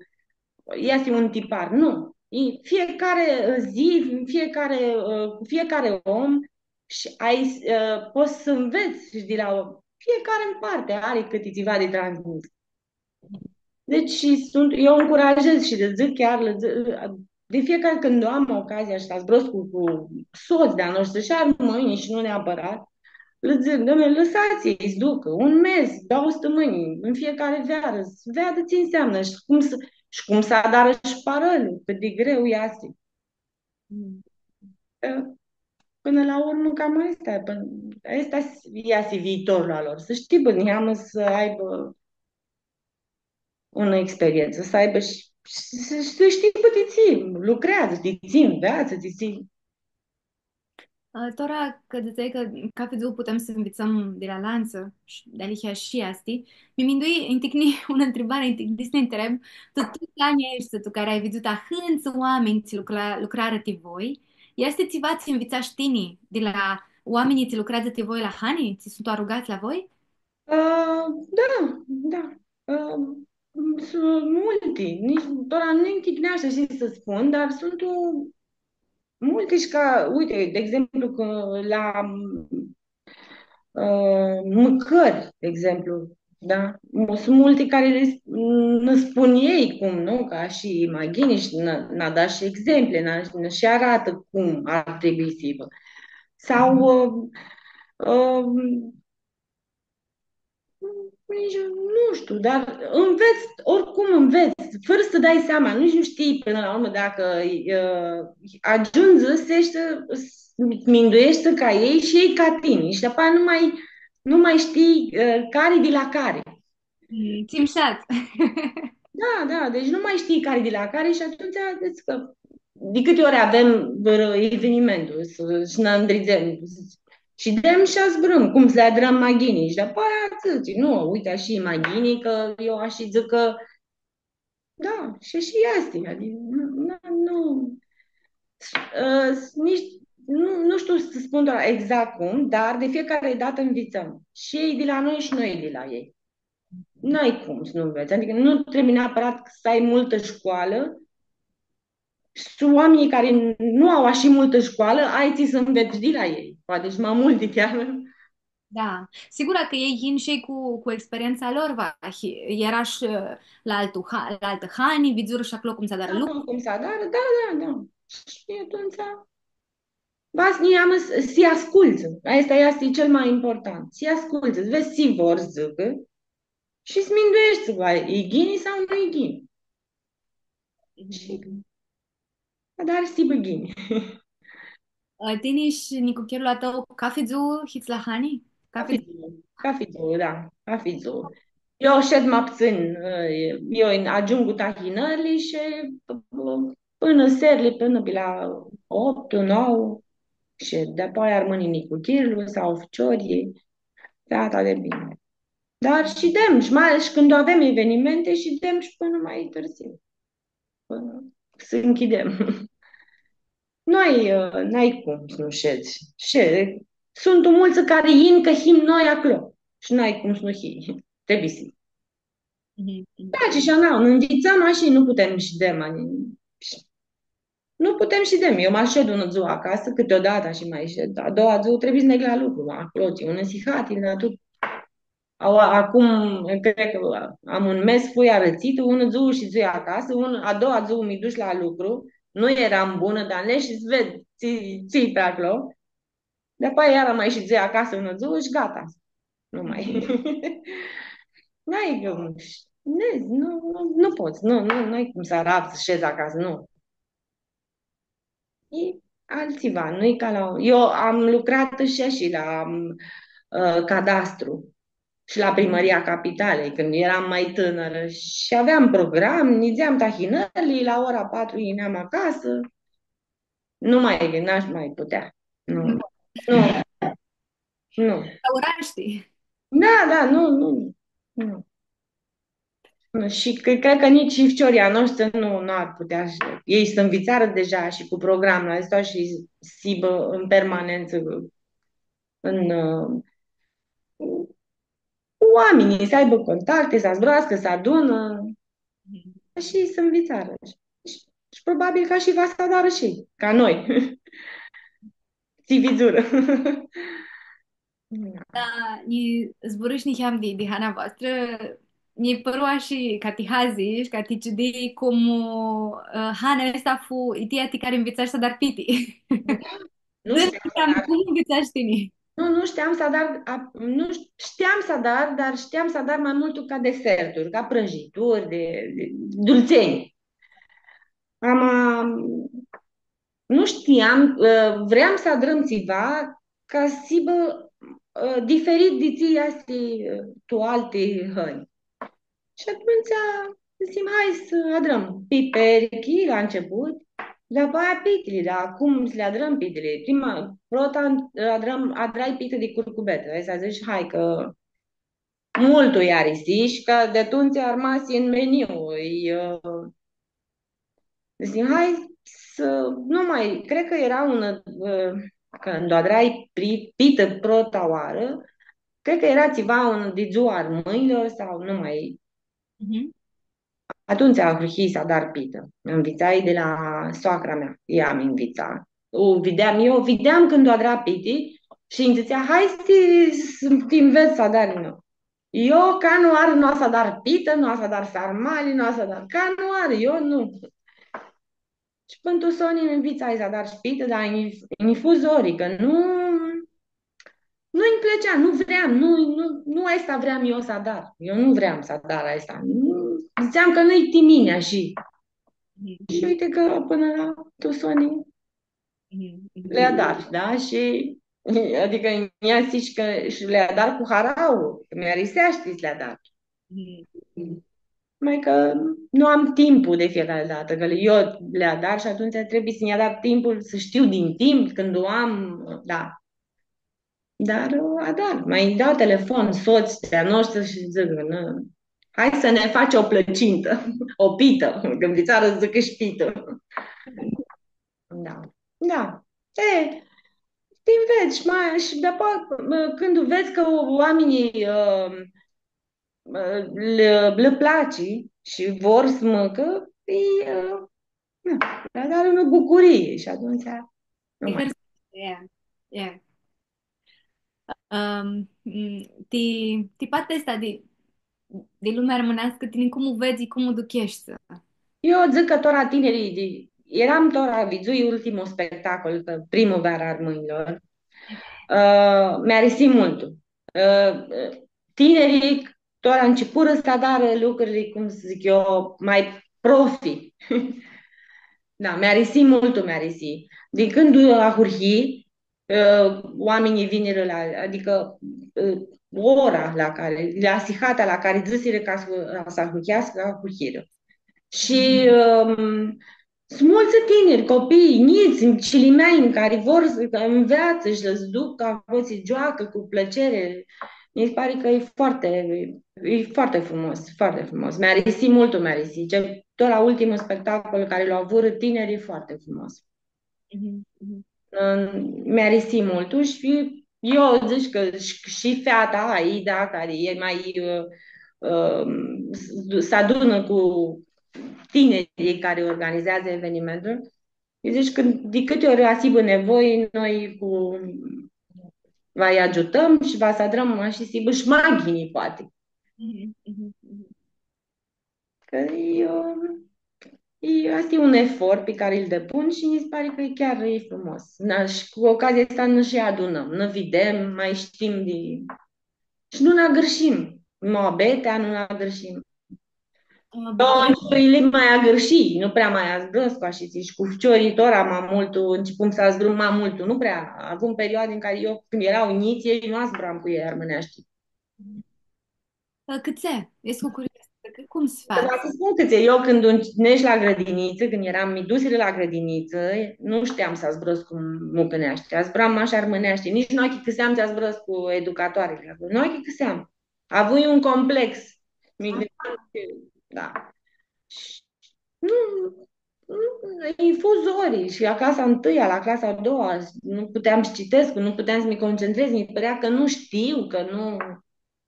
easti un tipar”, nu. E, fiecare, ã, zi, în fiecare, ã, cu fiecare om, shi ai, ã, pots s-nvets shi di la fiecare în parte, ari cãti tsiva di transmis. Deci, shi suntu, eu ãncurajez shi lã dzãc, chiar lã dzãc, di fiecare cãndu am ocazia shi s-zburãscu cu, cu sots di-a noshtri shi armãnj shi nu neapărat, lã dzãc, „Domnule, lăsați-i s-ducã un mes, doauã stãmãnj, în fiecare vearã, s-veadã tsi înseamnă shi cum s-, shi cum s-adarã shi parãlu, cãt di greu easti.” Mm. Ã, pãnã la urmã, cam aestã, pãnã, aestã easti viitorlu a lor. S-shtii, bã, niheamã s-aibã unã experientsã, s-aibã shi, shi, shi s-shtii, bã, ti tsi lucreadzã, ti tsi nveatsã, ti tsi. Ã, tora cã dzãtseai cã cathi dzuã putem s-nvitsãm di la alantsã, shi dealihea shi easti, mi mindui, nj-ticni unã ntribari, nj-ticni s-ti ntreb, tu, tu tuts anjlji aeshti, tu cari ai vidzutã ahãntsã oaminj tsi lucra-, lucrarã ti voi, easti tsiva tsi nvitsash tini di la oaminjlji tsi lucreadzã ti voi la hani, tsi suntu arugats la voi? Ã, da, da. Ã, suntu multi. Nitsi, tora nu-nj ticneashti shi s-spun, dar suntu multi shi ca, uite, de exemplu, cã la, ã, mãcãri, de exemplu, Da? Mu-, sunt multe care le sp-, nã spun ei cum, nu? Ca și imagini și nã, nã da și exemple, nã, nã și arată cum ar trebui să fie. Sau, ă, ă, nici, nu știu, dar înveți, oricum înveți, fără să dai seama, nici nu știi până la urmă dacă, ă, ajungi să ești, să minduiești ca ei și ei ca tine. Și după aia nu mai, nu mai știi, ă, care de la care. Mm, țin shat. Da, da, deci nu mai știi care de la care și atunci, deci că de câte ori avem văr evenimentul să, și ne îndridzem, și dăm și zburãm cum să le adrăm mai ghini. Și după aia zici, nu, uite, așa e mai ghini, că eu așa zic că, da, și, și este, adică, nu, nu, nu, ă, nici, nu, nu știu să spun doar exact cum, dar de fiecare dată învățăm. Și ei de la noi și noi de la ei. N-ai cum să nu înveți. Adică nu trebuie neapărat să ai multă școală. Sunt oamenii care nu au așa multă școală, ai ți să înveți de la ei. Poate și mai mult de chiar. Da. Sigur că ei yin shi cu, cu experientsa lor, va, hi-, era shi, ã, la altu ha-, la altã hani, vidzurã shi aclo cum s-adarã lucru. Cum s-adarã, da, da, da. Și atunci, va s-, neamã s-, s-lji ascultsã. Asta este cel mai important. S-lji ascultsã, s-vedz tsi vor s-dzãcã shi s-mindueshti, va, e ghini sau nu e ghini. Mhm. Shi, dar s-hibã ghini. Ã, tini shi nicuchirlu a tãu, cathi dzuã hits la hani? Cathi dzuã, cathi dzuã, da, cathi dzuã. Eu shed ma ptsãn, ã, eu agiungu tahinãrli shi, ã, pãnã searli, pãnã pi la optu, nauã, shi dapoaia armãni nicuchirlu sau ficiorlji, feata di bini. Dar shidem, shi mai ales cãndu avem evenimente, shidem shi pãnã ma tãrziu. Pãnã s-nchidem. Nu ai, ã, n-ai cum s-nu shedz. Shi suntu multsã cari yin cã him noi aclo. Shi n-ai cum s-nu hii. Trebuie s-hii. Mhm, mhm. Da, shi, shi, na, nã nvitsãm ashi, nu putem s-shidem, ani-, nu putem s-shidem. Eu ma shed unã dzuã acasã, cãteodată shi ma shed. A doua dzuã trebuie s-neg la lucru, aclo, tsi, unã sihati, na, tu. Au, acum, cred că am un mes, fui arãtsitã, unã dzuã shidzui acasã, un-, a doua dzuã mi dush la lucru, nu eram bunã, dar ne shi s-ved tsi, tsi-i pi aclo. Dapoaia iara ma shidzui acasã unã dzuã shi gata. Nu mai. N-ai cum. Ne, nu, nu, nu pots, nu, nu, nu ai cum s-arapsi s-shedz acasã, nu. E altsiva, nu e ca la... Eu am lucrat shi, shi la, ã, cadastru shi la Primãria Capitalei, cãndu eram ma tãnãrã shi aveam program, nidzeam tahinãrli, la ora patru yineam acasã, nu mai, n-ash mai putea. Nu, nu, nu. Aurashti. Da, da, nu, nu, nu. Nu, shi cre-, cred cã nitsi ficiorlji a noshtri nu, nu ar putea shi, elj s-nvitsarã deja shi cu programlu aestu shi s-hibã în permanență în, ã, cu oaminjlji, s-aibã contacte, s-zburascã, s-adunã shi s-nvitsarã. Shi, shi probabil cã shi va s-adarã shi ca noi. Tsi vidzurã. Da, nji zburãsh niheam di, di hana voastrã, nji pãru shi cati hazi shi cati ciudii cum, ã, hana aestã fu itia ti cari nvitsash s-adari piti. Nu shtiam s-adar. Cum nvitsash tini? Nu, nu shtiam s-adar, a, nu sh-, shtiam s-adar, dar shtiam s-adar ma multu ca deserturi, ca prãjituri, di, di dultsenj. Ama, nu shtiam, ã, vream s-adrãm tsiva ca s-hibã, ã, diferit di tsi easti, ã, tu alti hãnj. Shi atumtsea dzãsim, hai s-adrãm piperchi la început, dapoaia pitili, dar cum s-li adrãm pitili? Prima, prota adrãm, adrai pitã di curcubetã, hai s-dzãts, hai cã multu lj-arisi shi cã di atumtsea armasi tu meniu, e, ã, dzãsim, hai s-, nu mai, cred cã eara unã, ã, cãndu adrai pri-, pitã prota oarã, cred cã eara tsiva un, di dzua armãnjlor sau nu mai. Mhm. Atumtsea ahurhii s-adar pitã. Nvitsai di la soacra mea, ea mi nvitsa. U videam, eu videam cãndu u adra piti shi nji dzãtsea, hai s-ti, s-ti nvets s-adari, nu. Eu, canãoarã, nu va s-adar pitã, nu va s-adar sarmali, nu va s-adar canãoarã, eu nu. Shi pãnã tu soni nvitsai s-adar shi pitã, dar nji, nji fu zori, cã nu, nu-nj plãtsea, nu vream, nu, nu, nu aestã vream eu s-adar. Eu nu vream s-adar aestã. Nu, dzãtseam cã nu-i ti mini, ashi. Mhm. Shi uite cã pãnã la tu soni Mhm, mhm. li adar, da? Shi, adicã, nj-dzãsh cã shi li adar cu harauã, cã mi-ariseashti s-li adar. Mhm. Mai cã nu am timpul de fiecare dată, cã eu li adar shi atumtsea trebuie s-nj-adar timpul, s-shtiu din timp cãndu am, da. Dar, ã, adar, ma nj-dau telefon sotslji a noshtri shi dzãc, „Nã, hai s-nã faci o plãcintã, o pitã”, cã nvitsarã s-dzãcã shi pitã. Da. Da. E, ti nvets, ma, shi dapoaia, ã, cãndu vedz cã oaminjlji, ã, ã, lã, lã place shi vor s-mãcã, e, ã, na, lã adarã unã bucurii shi atumtsea nu ma. Yeah, yeah. Ãm, m, ti, ti partea aestã di, di lumea armãneascã, tini cum u vedz, cum u aducheshti? Eu dzãc cã tora tinirlji di, eram tora, vidzui ultimul spectacol, cã Primãveara Armãnjlor. Ã, mi-arisi multu. Ã, ã, tinirlji tora ãncepurã s-adarã lucrili, cum s-dzãc eu, ma profi. Da, mi-arisi multu, mi-arisi. Di cãndu ahurhii, ã, oaminjlji vinirã la, adicã, ã, ora la cari, la sihata la cari dzãsirã cã s-, s-ahurheascã, ahurhirã. Shi, ãm, suntu multsã tiniri, copii, njits, cilimeanj, cari vor s-, cã nveatsã shi lã s-duc, cã vor s-gioacã cu plãcere. Mi se pare cã e foarte, e foarte frumos, foarte frumos. Mi-arisi multu, mi-arisi. Ce, tora ultimul spectacol cari lu avurã tinirlji, e foarte frumos. Mhm, mhm. Mi-arisi multu shi eu dzãc cã shi, shi feata Aida, cari e ma, ã, ã, s-, s-adunã cu tinirlji cari organizeazã evenimentul, eu dzãc cã di cãti ori va s-hibã nevoi, noi cu, va lji agiutãm shi va s-adrãm shi s-hibã shi ma ghini, poati. Mhm, mhm, mhm. Cã e, e, asta e un efort pe care îl depun și mi se pare că e chiar, e frumos. Na, și cu ocazia asta ne și adunăm, ne vedem, mai știm de, și nu ne agârshim. Muabetea, nu ne agârshim. Ã, eu, limba e agârshii, nu prea ma zburãscu ashi, shi cu ficiorlji tora ma multu, începum s-zburãm ma multu, nu prea. Avum perioade în care eu, când erau njits, eu nu zburam cu ei armãneashti. Ã, cãtse? Escu curioasã, cã cum s-fatsi? Va s-spun cãtse. Eu, cãndu neshu la grãdinitsã, cãndu eram, mi dusirã la grãdinitsã, nu shteam s-zburãscu mucãneashti, zburam mash armãneashti. Nitsi nu achicãseam tsi zburãscu educatoarili. Nu achicãseam. Avui un complex. Mi gãndeam cã, da. Shi nu, nu, nji fu zori. Shi la clasa întâia, la clasa a doua, nu puteam s-citescu, nu puteam s-mi concentrez, nji pãrea cã nu shtiu, cã nu,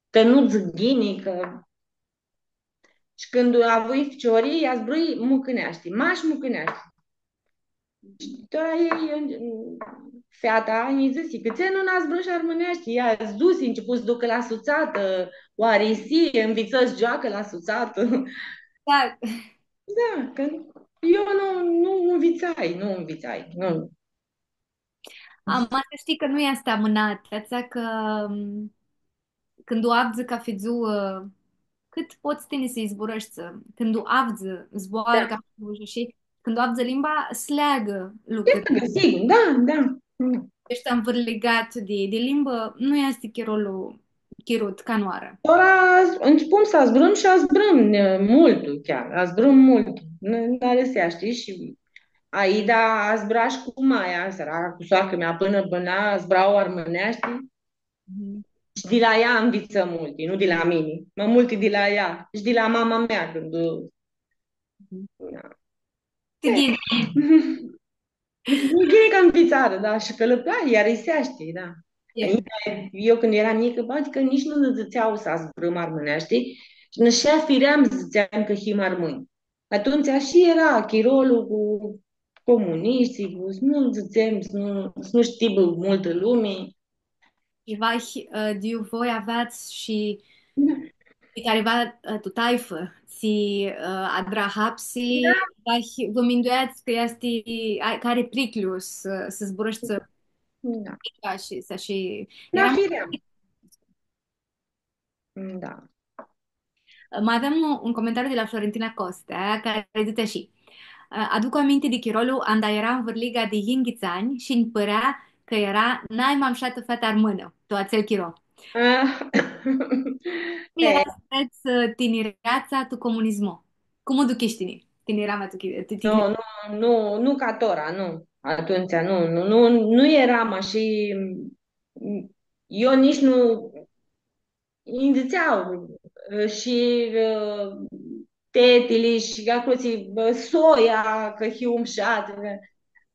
cã nu dzãc ghini, cã... Shi cãndu avui ficiorlji, lj-zburãi mucãneashti, mash mucãneashti. Shi tora ei, feata, nji dzãsi, cãtse nu nã zburãsh armãneashti? Ea s-dusi, ncepu s-ducã la sutsatã, u arisi, nvitsã s-gioacã la sutsatã. Da. Da, cã eu nu, nu nvitsai, nu nvitsai, nu. Ama s-shtii cã nu easti amãnat, atsea cã, m, cãndu avdzã cafi dzuã, cãt pots tini s-lji zburãshti, cãndu avdzã zboarã cafi dzuã shi cãndu avdzã limba, s-leagã lucruri. Sigur, da, da, da. Eshti anvãrligat di, di limbã, nu easti chirolu chirut ca nu arã. Tora începem s-zburãm shi zburãm, e, multu chiar, zburãm multu. Nã, nã arãsea, shtii, shi Aida zbura shi cu maia, sãraca, cu soacrã mea, pãnã, pãnã zbura armãneashti. Mhm. Shi di la ea nvitsã multi, nu di la mini, ma multi di la ea. Shi di la mama mea, cãndu... Mhm. Da. Ti ghini. Ghini cã nvitsarã, da, shi cã lã pla-, lj-ariseashti, da. E. Eu cãndu eram njicã, adicã nitsi nu nã dzãtsea s-zburãm armãneashti, shi nã shi afiream s-dzãtseam cã him armãnj. Atumtsea shi eara chirolu cu comunishtii, cu, s-nu dzãtsem, s-nu, s-nu shtibã multã lumi. Shi vahi, ã, di iu voi aveats shi, da, Pi cariva, ã, tu taifã, tsi, ã, adra hapsi, da, va hi-, vã mindueats cã easti, a, cã ari priclju s-, s-zburãshti, da, shi, s-, shi... Da, eara fiream. Da. Ma avem un, un comentariu di la Florentina Costea, cari dzãtsi ashi: Ã, aduc aminti di chirolu anda earam vãrliga di yinghits anj shi nji pãrea cã eara nai ma mushatã featã armãnã tu atsel chiro. Ah. Cum eara, s-vedz, ã, tinireatsa tu comunismo? Cum u aduchish tini, tinireamea tu chi-, tu... Nu, tini- nu, nu, nu ca tora, nu. Atumtsea, nu, nu, nu, nu earam ashi, eu nitsi nu, nji dzãtsea, ã, shi, ã, tetili shi aclotsi, ã, soia, cã hiu mushatã.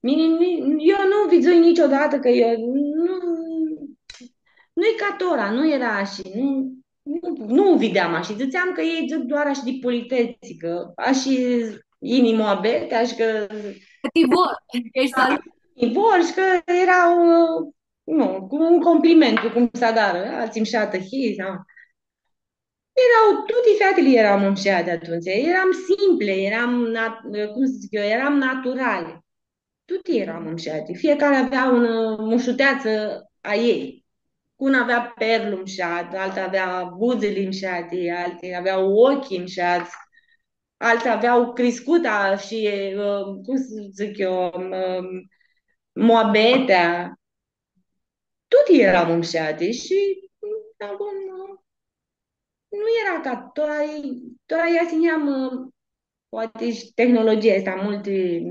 Mini, ni-, eu nu vidzui nitsi odată cã eu, nu, nu-i ca tora, nu eara ashi, nu, nu, nu u videam ashi. Dzãtseam cã elj dzãc doar ashi di politetsicã, ashi yini muabetea shi cã... Cã ti vor, cã eshti... Da, salut. Ti vor shi cã eara, ã, nu, cu un complimentu, cum s-adarã, a, tsi mushatã hii, sau... Eara, tuti featili earam mushati atumtsea, earam simple, earam nat-, cum s-dzãc eu, earam naturale. Tuti earam mushati, fiecare avea un, ã, mushuteatsã a ei. Cu una avea perlu mushat, alta avea budzãli mushati, alti avea oclji mushats, alti avea criscuta shi, ã, cum s-dzãc eu, ã, muabetea. Tuti earam mushati shi, mm, acum, nu, nu eara ca tora, tora easti niheamã, poati shi tehnologia aestã, multi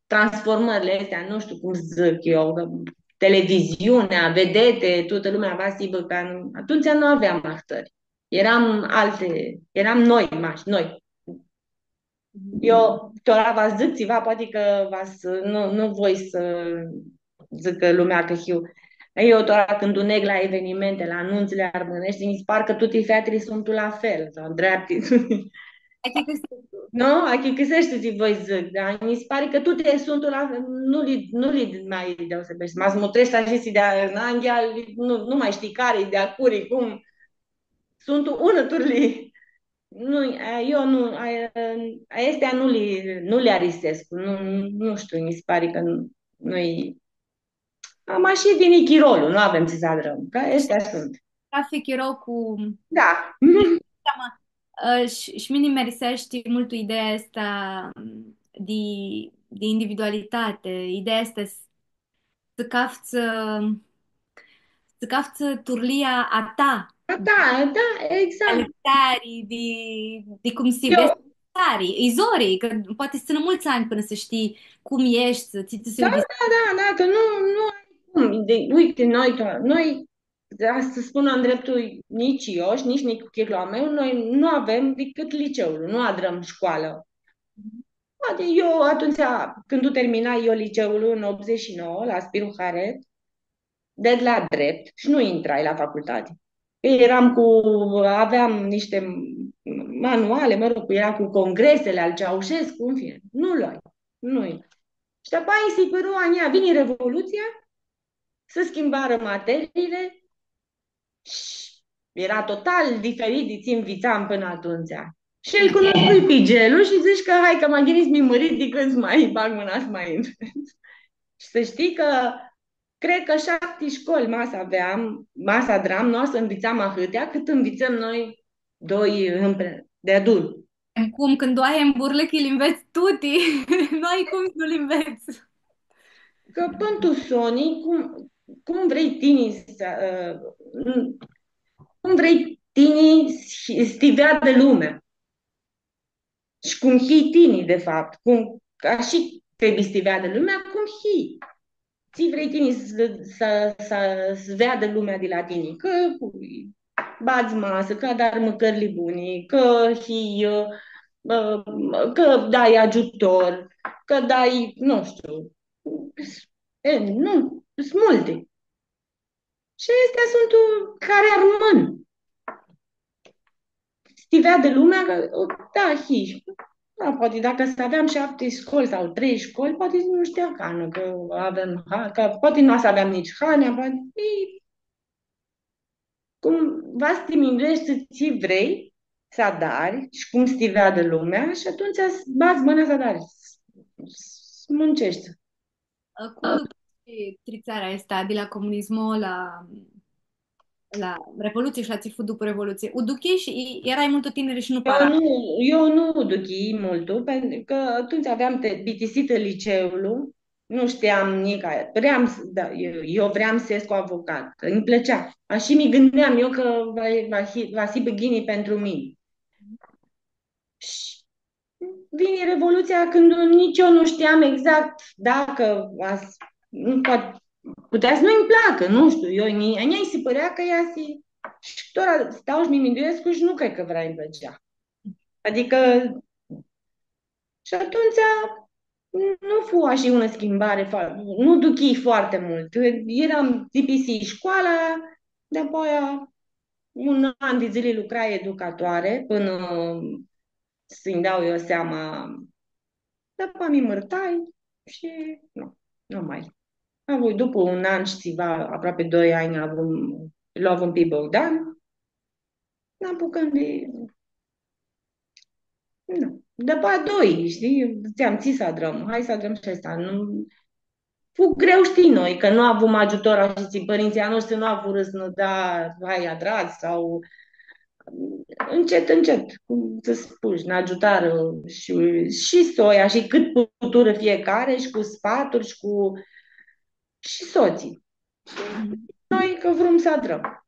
transformãrli aesti, nu shtiu cum s-dzãc eu, cã televiziunea, vedete, tutã lumea va s-hibã ca nu, atumtsea nu aveam ahtãri. Earam alti, earam noi, mash, noi. Eu, tora va dzãc tsiva, poati cã va s-, nu, nu voi s-dzãcã lumea cã hiu. Eu, tora, cãndu neg la evenimente, la nuntsãli armãneshti, nji s-pari cã tuti featili suntu la fel, sau ndreapti. Achicãseshti. Nu? Achicãseshti tsi voi s-dzãc, da? Nji s-pari cã tuti suntu la fel, nu li, nu li ma deosebeshti. Ma s-mutreshti ashi, s-di-a, na, nu, nu ma shtii cari, di-a curi, cum. Suntu unã turlii. Nu, a, eu nu, a, aesti nu li, nu li arisescu, nu, nu shtiu, nji s-pari cã nu, nu-i, ama shi vini chirolu, nu avem tsi s-adrãm, cã aesti suntu. Cathi chiro cu... Da. Ama, ã, shi, shi mini mi ariseashti multu ideea aestã di, di individualitati, ideea aestã s-, s-caftsã, s-caftsã turlia a ta. A ta, da, exact. Di aleptari, di, di cum s-vedz, eu, aleptari. E zori, cã poati s-tsãnã multsã anj pãnã s-shtii cum eshti, tsi, tsi... Da, da, da, da, cã nu, nu ai cum. De, uite, noi, noi, da, s-spun ndreptul, nitsi eu shi nitsi nicuchirlu a meu, noi nu avem dicãt liceul, nu adrãm shcoalã. Poati eu atumtsea, cãndu terminai eu liceul în optzeci și nouă, la Spiru Haret, ded la drept shi nu intrai la facultati. Eram cu, aveam niște manuale, mă rog, cu, era cu congresele al Ceaușescu, în fine, nu luai, nu. Shi dupã aia, sigur, ania, vini Revoluția, se schimbară materiile, shi era total diferit di tsi nvitsam pãnã atumtsea. Shi el cunoscui pi Gelu shi dzãsh cã hai cã ma ghini s-mi mãrit dicãt s-ma bag mãna s-ma intru. Shi s-shtii cã, cred cã shapti shcoli ma s-aveam, ma s-adram, nu s-nvitsam ahãtea cãt nvitsãm noi doi împre-, deadun. Cum, cãndu ai un burlãc, li nvets tuti, nu ai cum s-nu li nvets. Cã pãn tu soni, cum, cum vrei tini s-, ã, cum vrei tini s-, s-ti veadã lumea. Shi cum hii tini, de fapt, cum, ca shi trebuie s-ti veadã lumea, cum hii. Tsi vrei tini s-, s-, s-, s-veadã lumea di la tini, cã badz masã, cã adari mãcãrli buni, cã hii, ã, cã dai agiutor, cã dai, nu shtiu, e, nu, suntu multi. Shi aesti suntu cari armãn. S-ti veadã lumea cã, da, hii. Da, poati dacã s-aveam shapti shcoli sau trei shcoli, poati nu shtia canã cã avem ha-, cã poati nu s-aveam nitsi hanea, poati, e, cum va s-ti mindueshti tsi vrei s-adari shi cum s-ti veadã lumea shi atumtsea s-badz mãna s-adari, s-, s-munceshti. Cum duchii tritsearea aestã di la comunismu la, la Revolutsii shi la tsi fu dupã Revolutsii? U duchii shi e-, earai multu tinirã shi nu... Eu para. Nu, eu nu duchii multu, pentru că atunci aveam te-, bitisitã liceul, nu știam nica, vream s-, da, eu, eu vream să ies cu avocat, îmi plăcea. A, și mi gândeam eu că va, va, fi- va fi bine pentru mine. Și vine Revoluția când nici eu nu știam exact dacă va s-, nu poate, putea să nu-mi placă, nu știu, eu, ni- a njia îi se părea că ea se... Și tot stau și mi minduiesc și nu cred că vrea îmi plăcea. Adică, și atunci nu fu așa o schimbare, fa- nu duchii foarte mult. Eram, tipisi școala, de apoi un an de zile lucrai educatoare până să-mi dau eu seama. După mi mărtai și nu, nu mai. Am avut, după un an și ceva, aproape doi ani, avum, lu avum pe Bogdan. Ne apucăm de... Nu. După doi, știi? Ziceam, ți să adrăm, hai să adrăm și asta. Nu, fu greu, știi, noi, că nu avem ajutor, așa, și părinții a noștri nu au vrut să ne da, hai, adrați sau încet, încet, cum să spun, ne ajutară și, și soia și cât putură fiecare și cu sfaturi și cu, și soții. Noi că vrem să adrăm.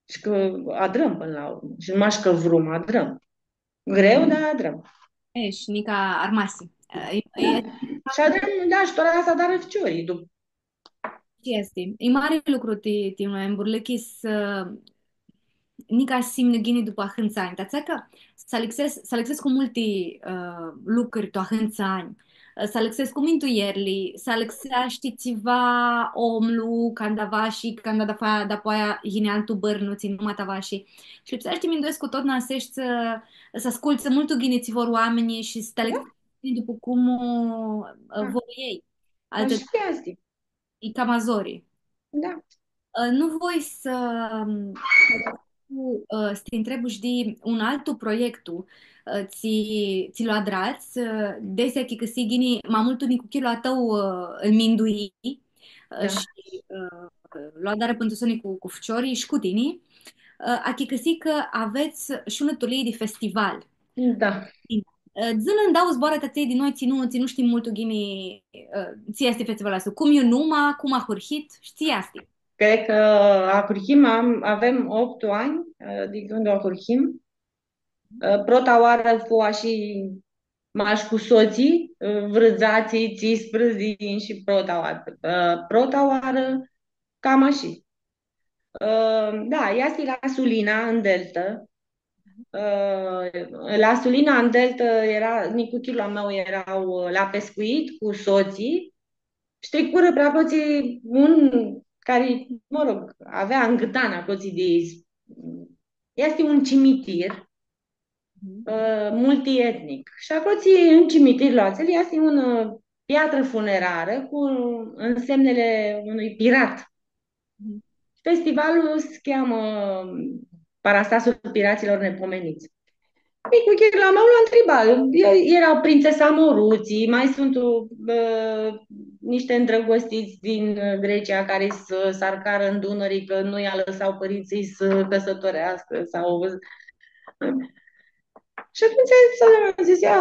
Și că adrăm până la urmă. Și numai că vrem, adrăm. Greu, dar adrăm. E, shi nica armasi. E, e, shi adrãm, da, shi tora s-adarã ficiorlji, dupã. Shi easti. E mari lucru ti, ti noi emburlãchi s-, nica s-imnã ghini dupã ahãntsã anj. Ti atsea cã s-alãxes-, s-alãxescu multi, ã, lucri tu ahãntsã anj. Ã, s-alãxescu minduierli, s-alãxeashti tsiva omlu, canda va shi, canda da fa-, dapoaia yini altu bãrnu, tsi nu ma ta va shi. Shi lipseashti, minduescu, totna s-eshti, ã, s-ascultsã multu ghini tsi vor oaminjlji shi s-ti alãxeshti dupã cum, ã, vor elj. Altã... Ashi easti. E cama zori. Da. Ã, nu voi s-, ã, s-ti ntreb shi di un altu proiectu, ã, tsi, tsi lu adrats, ã, desi achicãsii ghini, ma multu nicuchirlu a tãu, ã, lu mindui, ã, shi, ã, lu adarã pãn tu soni cu, cu ficiorlji shi cu tini, ã, achicãsii cã avets shi unã turlii di festival. Da. Ã, dzã-nã ndauã zboarã ti atsea di noi, tsi nu, tsi nu shtim multu ghini, ã, tsi easti festivalul aestu, cum lj-u numa, cum ahurhit shi tsi easti. Cred că ahurhim, am, avem opt ani, ã, de când ahurhim. Ã, prota oarã fu ashi mash cu sotsii, ã, vrã dzatsi, tsisprãdzatsi shi prota oarã. Ã, prota oarã, cam ashi. Ã, da, easti la Sulina, în Delta. Ã, la Sulina, în Delta, era, nicuchirlu a meu, erau, ã, la pescuit cu sotsii. Shi tricurã pri aclotsi un cari, mă rog, avea angãtan aclotsi di, easti un cimitir, ã, multietnic. Shi aclotsi, în cimitirlu atsel, easti unã, ã, piatrã funerarã cu însemnele unui pirat. Festivalul se cheamă Parastasul Piraților Nepomeniți. Nicuchirlu a meu lu ntriba. E-, era printsesa Moruții, mai sunt, ã, niște îndrăgostiți din, ã, Grecia care s-, s-arcarã în Dunăre, că nu i-a lăsat părinții să căsătorească sau... Shi atumtsea s-dzãtsea,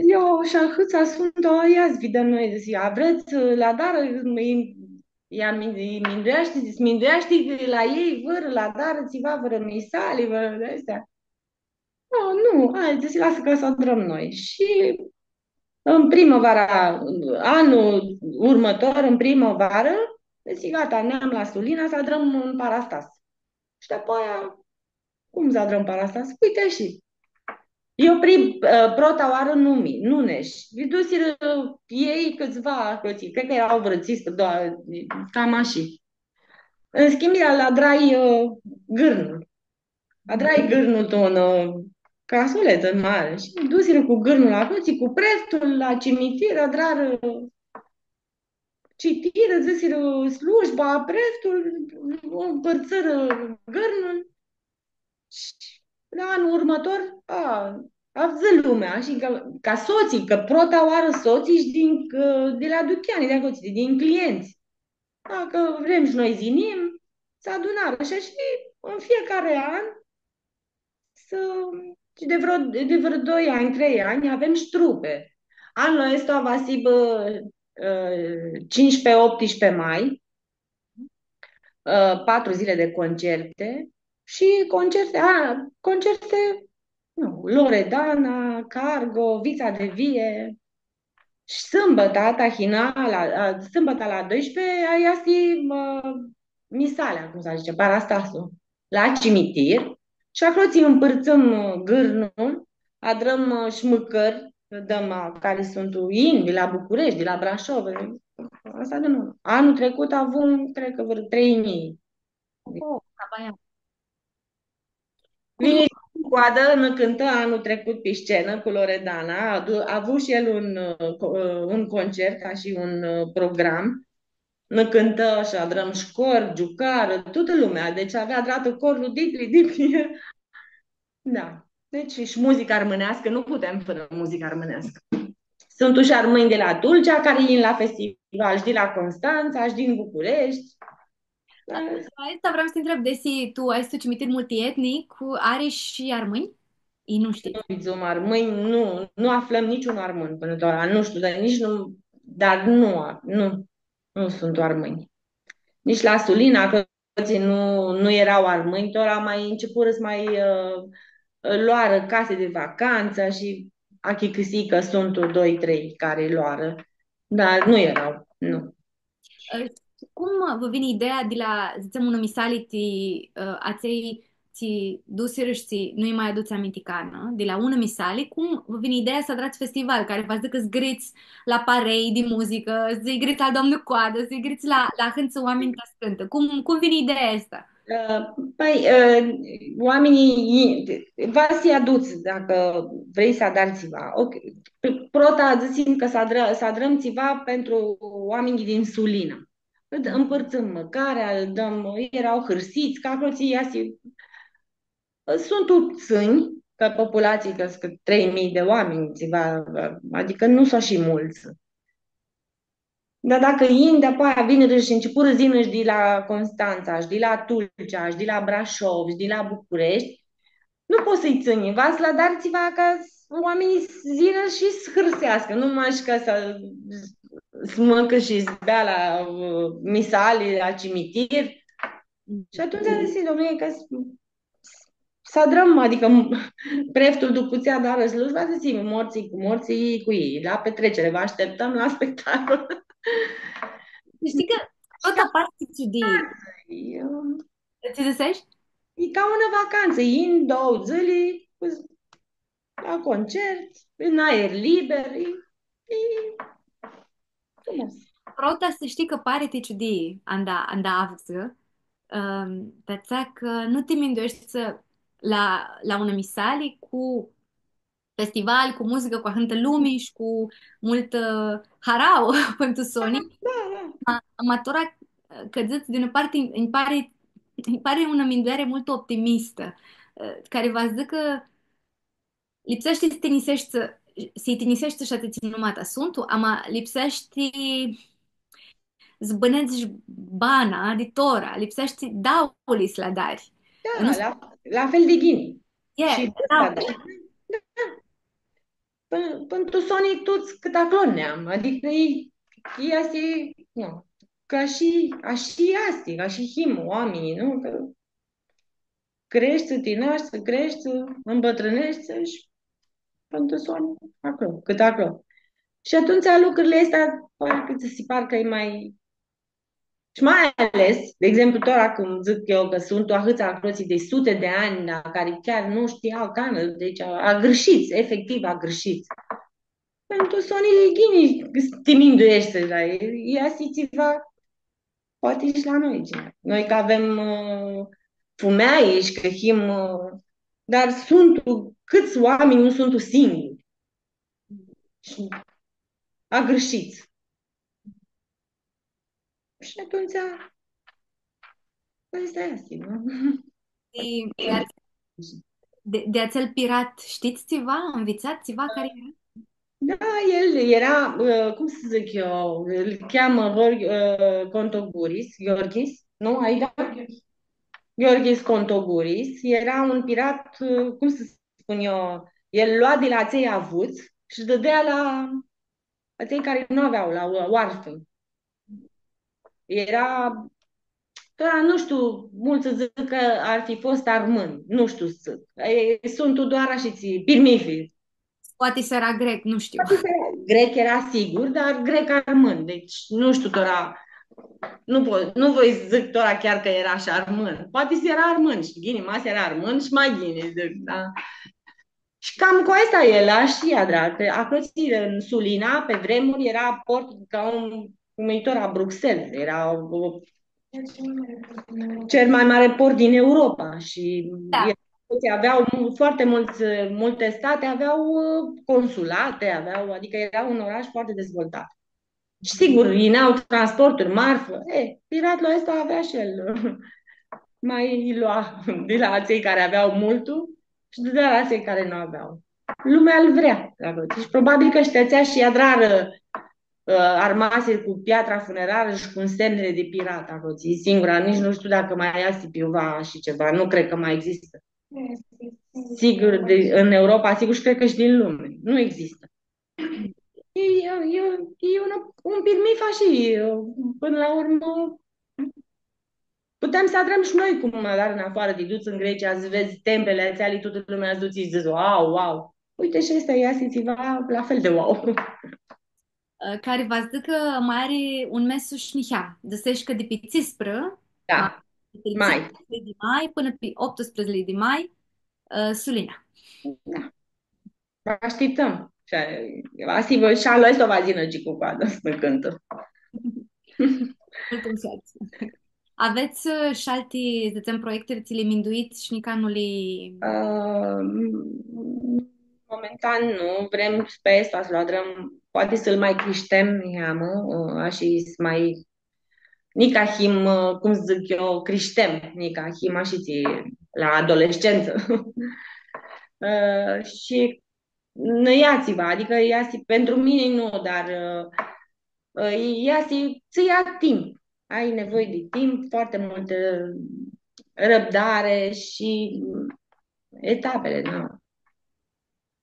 eu, shi ahãts suntu, ia s-videm noi, dzãtsi, a, vrets, ã, la adarã, ea mi-, mindueashti, dzãtsi, mindueashti la elj, vãrã, la adarã, tsiva, vãrã misali, vãrã di aesti. Nu, nu, hai, dzãtsi, lasã cã s-adrãm noi. Shi în primăvara, anul următor, în primăvară, dzãtsi, gata, neam la Sulina, s-adrãm un parastas. Shi dapoaia, cum s-adrãm parastas? Uite, shi eu pri-, ã, prota oarã nu mi-, nu nesh. Mi dusirã elj cãtsiva, cred că erau vrã tsisprãdzatsi, cam ashi. În schimb, el adrai, ã, gãrnul. Adrai gãrnul tu un, ã, casoletã mari shi mi dusirã cu gãrnul aclo, cu preftul la cimitir, adrarã citirã, dzãsirã slujba, preftul, ãmpãrtsãrã gãrnul. Shi la anlu urmãtor, a, avdzã lumea, shi ca, ca sotslji, cã prota oarã sotslji shi din, cã, di la ducheani, di aclo, din clientsã. Da, cã vrem shi noi s-yinim, s-adunarã. Shi ashi, în fiecare an, s-, shi di vreo, di vreo doi anj, trei anj, avem shi trupe. Anlu aestu va s-hibã, ã, cincisprezece, optsprezece mai, ã, patru zile de concerte shi concerte, a, concerte, nu, Loredana, Cargo, Vitsa de Vie. Shi sãmbãta, tahina, la, a, sãmbãta la doisprezece, aia easti, ã, misalea, cum s-dzãtsi, parastasul, la cimitir. Shi aclo tsi ãmpãrtsãm, ã, gãrnul, adrãm, ã, shi mãcãri, dãm, ã, cari suntu, yin di la Bucureshti, di la Brashov. Asta di nou. Anlu tricut avum, cred cã, vãrã trei njilji. Oh, ca baia. Vini shi cu coadã, nã cãntã anlu tricut pi scenã cu Loredana, a adu-, a avut shi el un, ã, co-, ã, un concert, ca shi un, ã, program. Nã cãntã shi adrãm shi cor, giucarã, tutã lumea. Deci avea adratã corlu dipli, dipli. Da. Deci shi muzica armãneascã, nu putem fãrã muzica armãneascã. Suntu shi armãnj di la Tulcea cari yin la festival, shi di la Constantsa, shi din Bucureshti. Aestã vream s-ti ntreb, desi tu ai tu cimitir multietnic, cu, ari shi armãnj? I nu shtii. Nu vidzum armãnj, nu, nu aflãm niciun armãn pãnã tora, nu shtiu, dar nitsi nu, dar nu, nu, nu suntu armãnj. Nitsi la Sulina, aclo nu, nu eara armãnj, tora ma ãncepurã s-ma, ã, ã, loarã casi di vacantsã shi achicãsii cã suntu doi, trei cari loarã, dar nu eara, nu. Ã, cum vã vini ideea di la, dzãtsem, unã misali ti, ã, atselj tsi dusirã shi tsi nu-lj ma adutsi aminti canã, di la unã misali, cum vã vini ideea s-adrats festival, cari va s-dzãcã s-grits la parei di muzicã, s-lji grits la doamnã coadã, s-lji grits la, la ahãntsã oaminj ta s-cãntã? Cum, cum vini ideea aestã? Ã, pãi, ã, oaminjlji, va s-lji aduts, dacã vrei s-adari tsiva. Ok. Prota dzãsim cã s-adrã-, s-adrãm tsiva pentru oaminjlji din Sulina. Ãmpãrtsãm mãcarea, lã dãm, eara hãrsits, cã aclo tsi easi, suntu ptsãnj, ca populatsii, cã suntu trei njilji di oaminj, tsiva, adicã nu suntu ashi multsã. Dar dacã yin, di-apoia vinirã shi ãncepurã s-yinã shi di la Constantsa, shi di la Tulcea, shi di la Brashov, shi di la Bucureshti, nu pots s-lji tsãnj, va s-lã adari tsiva ca s-, oaminjlji s-yinã shi s-hãrseascã, nu mash ca s-, s-mãcã shi s-bea la, ã, misali, la cimitir. Shi atumtsea dzãsi, domnule, ca s-, s-adrãm, adicã preftul dupã tsi adarã slujba, dzãsi, mortsãlj cu mortsãlj, cu elj, la petrecere, vã ashteptãm la spectacol. Shtii cã prota parti ciudii. Tsi dzãsesh? E ca unã vacantsã, yin doauã dzãli, la concert, în aer liber, e, e frumos. Prota, s-shtii cã pari ti ciudii, anda, anda avdzã, ãm, ti atsea cã nu ti mindueshti la, la unã misali cu festival, cu muzicã, cu ahãntã lumi shi cu multã harauã pãn tu soni. Da, da. Ma, ma tora, cã dzãts, di unã parti, nji pari, nji pari unã mindueari multu optimistã, ã, cari va s-dzãcã cã lipseashti s-tinjiseshti, s-lji tinjiseshti shi atselj tsi nu ma ta suntu, ama lipseashti s-bãnedz shi bana di tora, lipseashti dauli s-li adari. Da, nu s- la, la fel di ghini. E, shi da. Da. Pãn, pãn tu soni tuts cãt aclo neam, adicã e, e ashi, nu, cã ashi, ashi easti, ashi him oaminjlji, nu? Cã creshti, ti nashti, creshti, ãmbãtrãneshti shi pãn tu soni aclo, cãt aclo. Shi atumtsea lucrurli aesti, parcã tsã si par cã e ma Shi ma ales, di exemplu, tora cum dzãc eu cã suntu ahãts aclotsi di suti di anj, la cari chiar nu shtia canã, deci a, agãrshits, efectiv agãrshits. Pãn tu soni e ghini s-ti mindueshti, da, e, e ashi tsiva, poati shi la noi, dzãc. Noi cã avem, ã, fumealji shi cã him, ã, dar suntu, cãts oaminj nu suntu singuri shi agãrshits. Shi atumtsea, pãi, aestã easti, nu? Shi, iar, De, de atsel pirat, shtits tsiva? Anvitsats tsiva cari eara? Da, el eara, ã, cum s-dzãc eu, lu cheamã Gheorghe, ã, Contoguris, Gheorghis, nu? Aida? Gheorghis Contoguris, eara un pirat, ã, cum s-spun eu, el lua di la atselj avuts shi dãdea la atselj cari nu avea, la oarfãnj. Eara, tora, nu shtiu, multsã dzãc cã ar fi fost armãn, nu shtiu s-dzãc. E, suntu doar ashitsi, pirmithi. Poati s-eara grec, nu shtiu. Grec eara sigur, dar grec armãn, deci nu shtiu, tora, nu voi, nu voi s-dzãc tora chiar cã eara shi armãn. Poati s-eara armãn shi ghini, ma s-eara armãn shi ma ghini, dzãc, da. Shi cam cu aestã el, ashi, adra, cã aclo tsi, în Sulina, pe vremuri, era port ca un, cum e tora Bruxelles, era, uh, cel mai mare port din Europa și Da. era, toți aveau mu-, foarte mulți, multe state aveau, uh, consulate, aveau, adică era un oraș foarte dezvoltat. Shi sigur, yinea transporturi, marfã. E, piratlu aestu avea shi el. Ma lua di la atselj cari avea multu shi dãdea la atselj cari nu avea. Lumea lu vrea, dacã, shi probabil cã shtetsea shi adrarã, ã, armasiri cu piatra funerarã shi cu nsemnili di pirat aclo, tsi singura, nitsi nu shtiu dacã ma easti pi iuva shi tsiva, nu cred cã ma existã. Sigur, di, în Europa, sigur, shi cred cã shi din lumi. Nu există. E, e, e, e un, un pirmith shi, până la urmã, putem s-adrãm shi noi cum adarã în afară, ti duts în Grecia, s-vedz templele atseali, toată lumea s-dutsi shi dzãtsi, wow, wow. Uite, shi aestã easti tsiva la fel de wow. Ã, cari va s-dzãcã cã ma ari un mes shi niheam. Dzãseshi cã di pi tsisprã, Da, a, di pi mai. tsisprã di mai pãnã pi optsprãdzatsi di mai, ã, Sulina. Da. Vã ashtiptãm. Shi, va s-, shi anlu aestu va s-yinã Gicu Coadã s-nã cãntã. Multu mushat. Avets, ã, shi alti, dzãtsem, proiecti tsi li minduits shi nica nu li... Ã, momentan nu, vrem pi aestã s-lu adrãm, poati s-lu ma crishtem, niheamã, ã, ashi s-ma, nica him, ã, cum dzãc eu, crishtem, nica him, ashi tsi, la adolescență. Ã, shi nu e tsiva, adică easti, pentru mine nu, dar, ã, ã, easti, ts-ia timp. Ai nevoie de timp, foarte multă răbdare și etapele, da.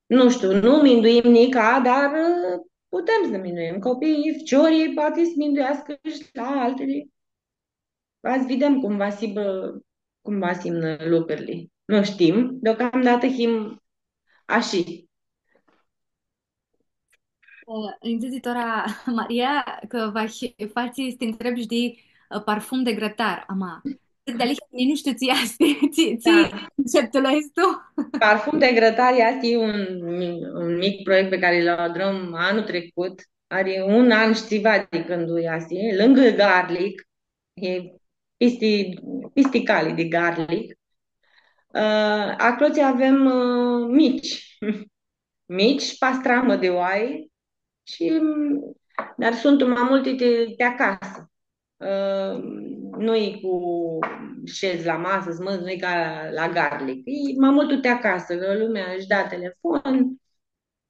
Nu știu, nu minduim nica, dar, ã, putem să ne minduim. Copiii, ficiorlji, poate să minduiască și la altele. Va s-videm cum va s-hibã, cum va s-hibã lucrurli. Nu shtim, deocamdatã him ashi. Ã, nji dzãtsi tora Maria cã va hi-, fatsi s-ti ntreb shi di, ã, parfum de grătar, ama. Dealihea, nu shtiu tsi easti, tsi, tsi conceptul aestu. Parfum de grătar easti un, un mic proiect pe care îl adrăm anul trecut. Are un an shi tsiva di cãndu easti, lângă Garlic, e pisti, pisti cali di Garlic. Ã, aclo tsi avem, ã, mici. Mici, pastramã di oai shi, dar suntu ma multi ti, ti acasã. Ã, nu-i cu shedz la masã, s-mãnci, nu-i ca la Garlic. E ma multu ti acasã, cã lumea își da telefon,